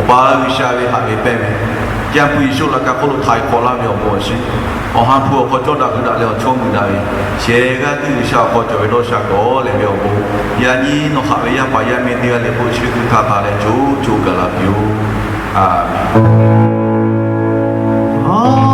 Awˬ pa G'uiˬsha ve haꞈ ve pehnˇ ve, Yaˇ hpu Yeˍsuˆ laꞈ ka hk'oˆ lo htaiˍ hk'awꞈ laˇ ve awˬ bon awˬ shinˉ, Awˬ ha hpu awˬ hk'aw cawˇ daꞈ hui daꞈ leh awˬ chawˇ muiˬ daꞈ ve, shehˍ g'aˇ tiˉ G'uiˬsha awˬ hk'aw cawˬ ve dawˇ sha kawˬ leh ve awˬ bon, yaꞈ nyi nawˬ haꞈ ve yaˇ paˍ yaˇ miˇ teˇ g'aˇ leh k'o chi ve hkui hkanˍ htaˍ leh co co gaˬ la piˇ-oˆ. A menˍ.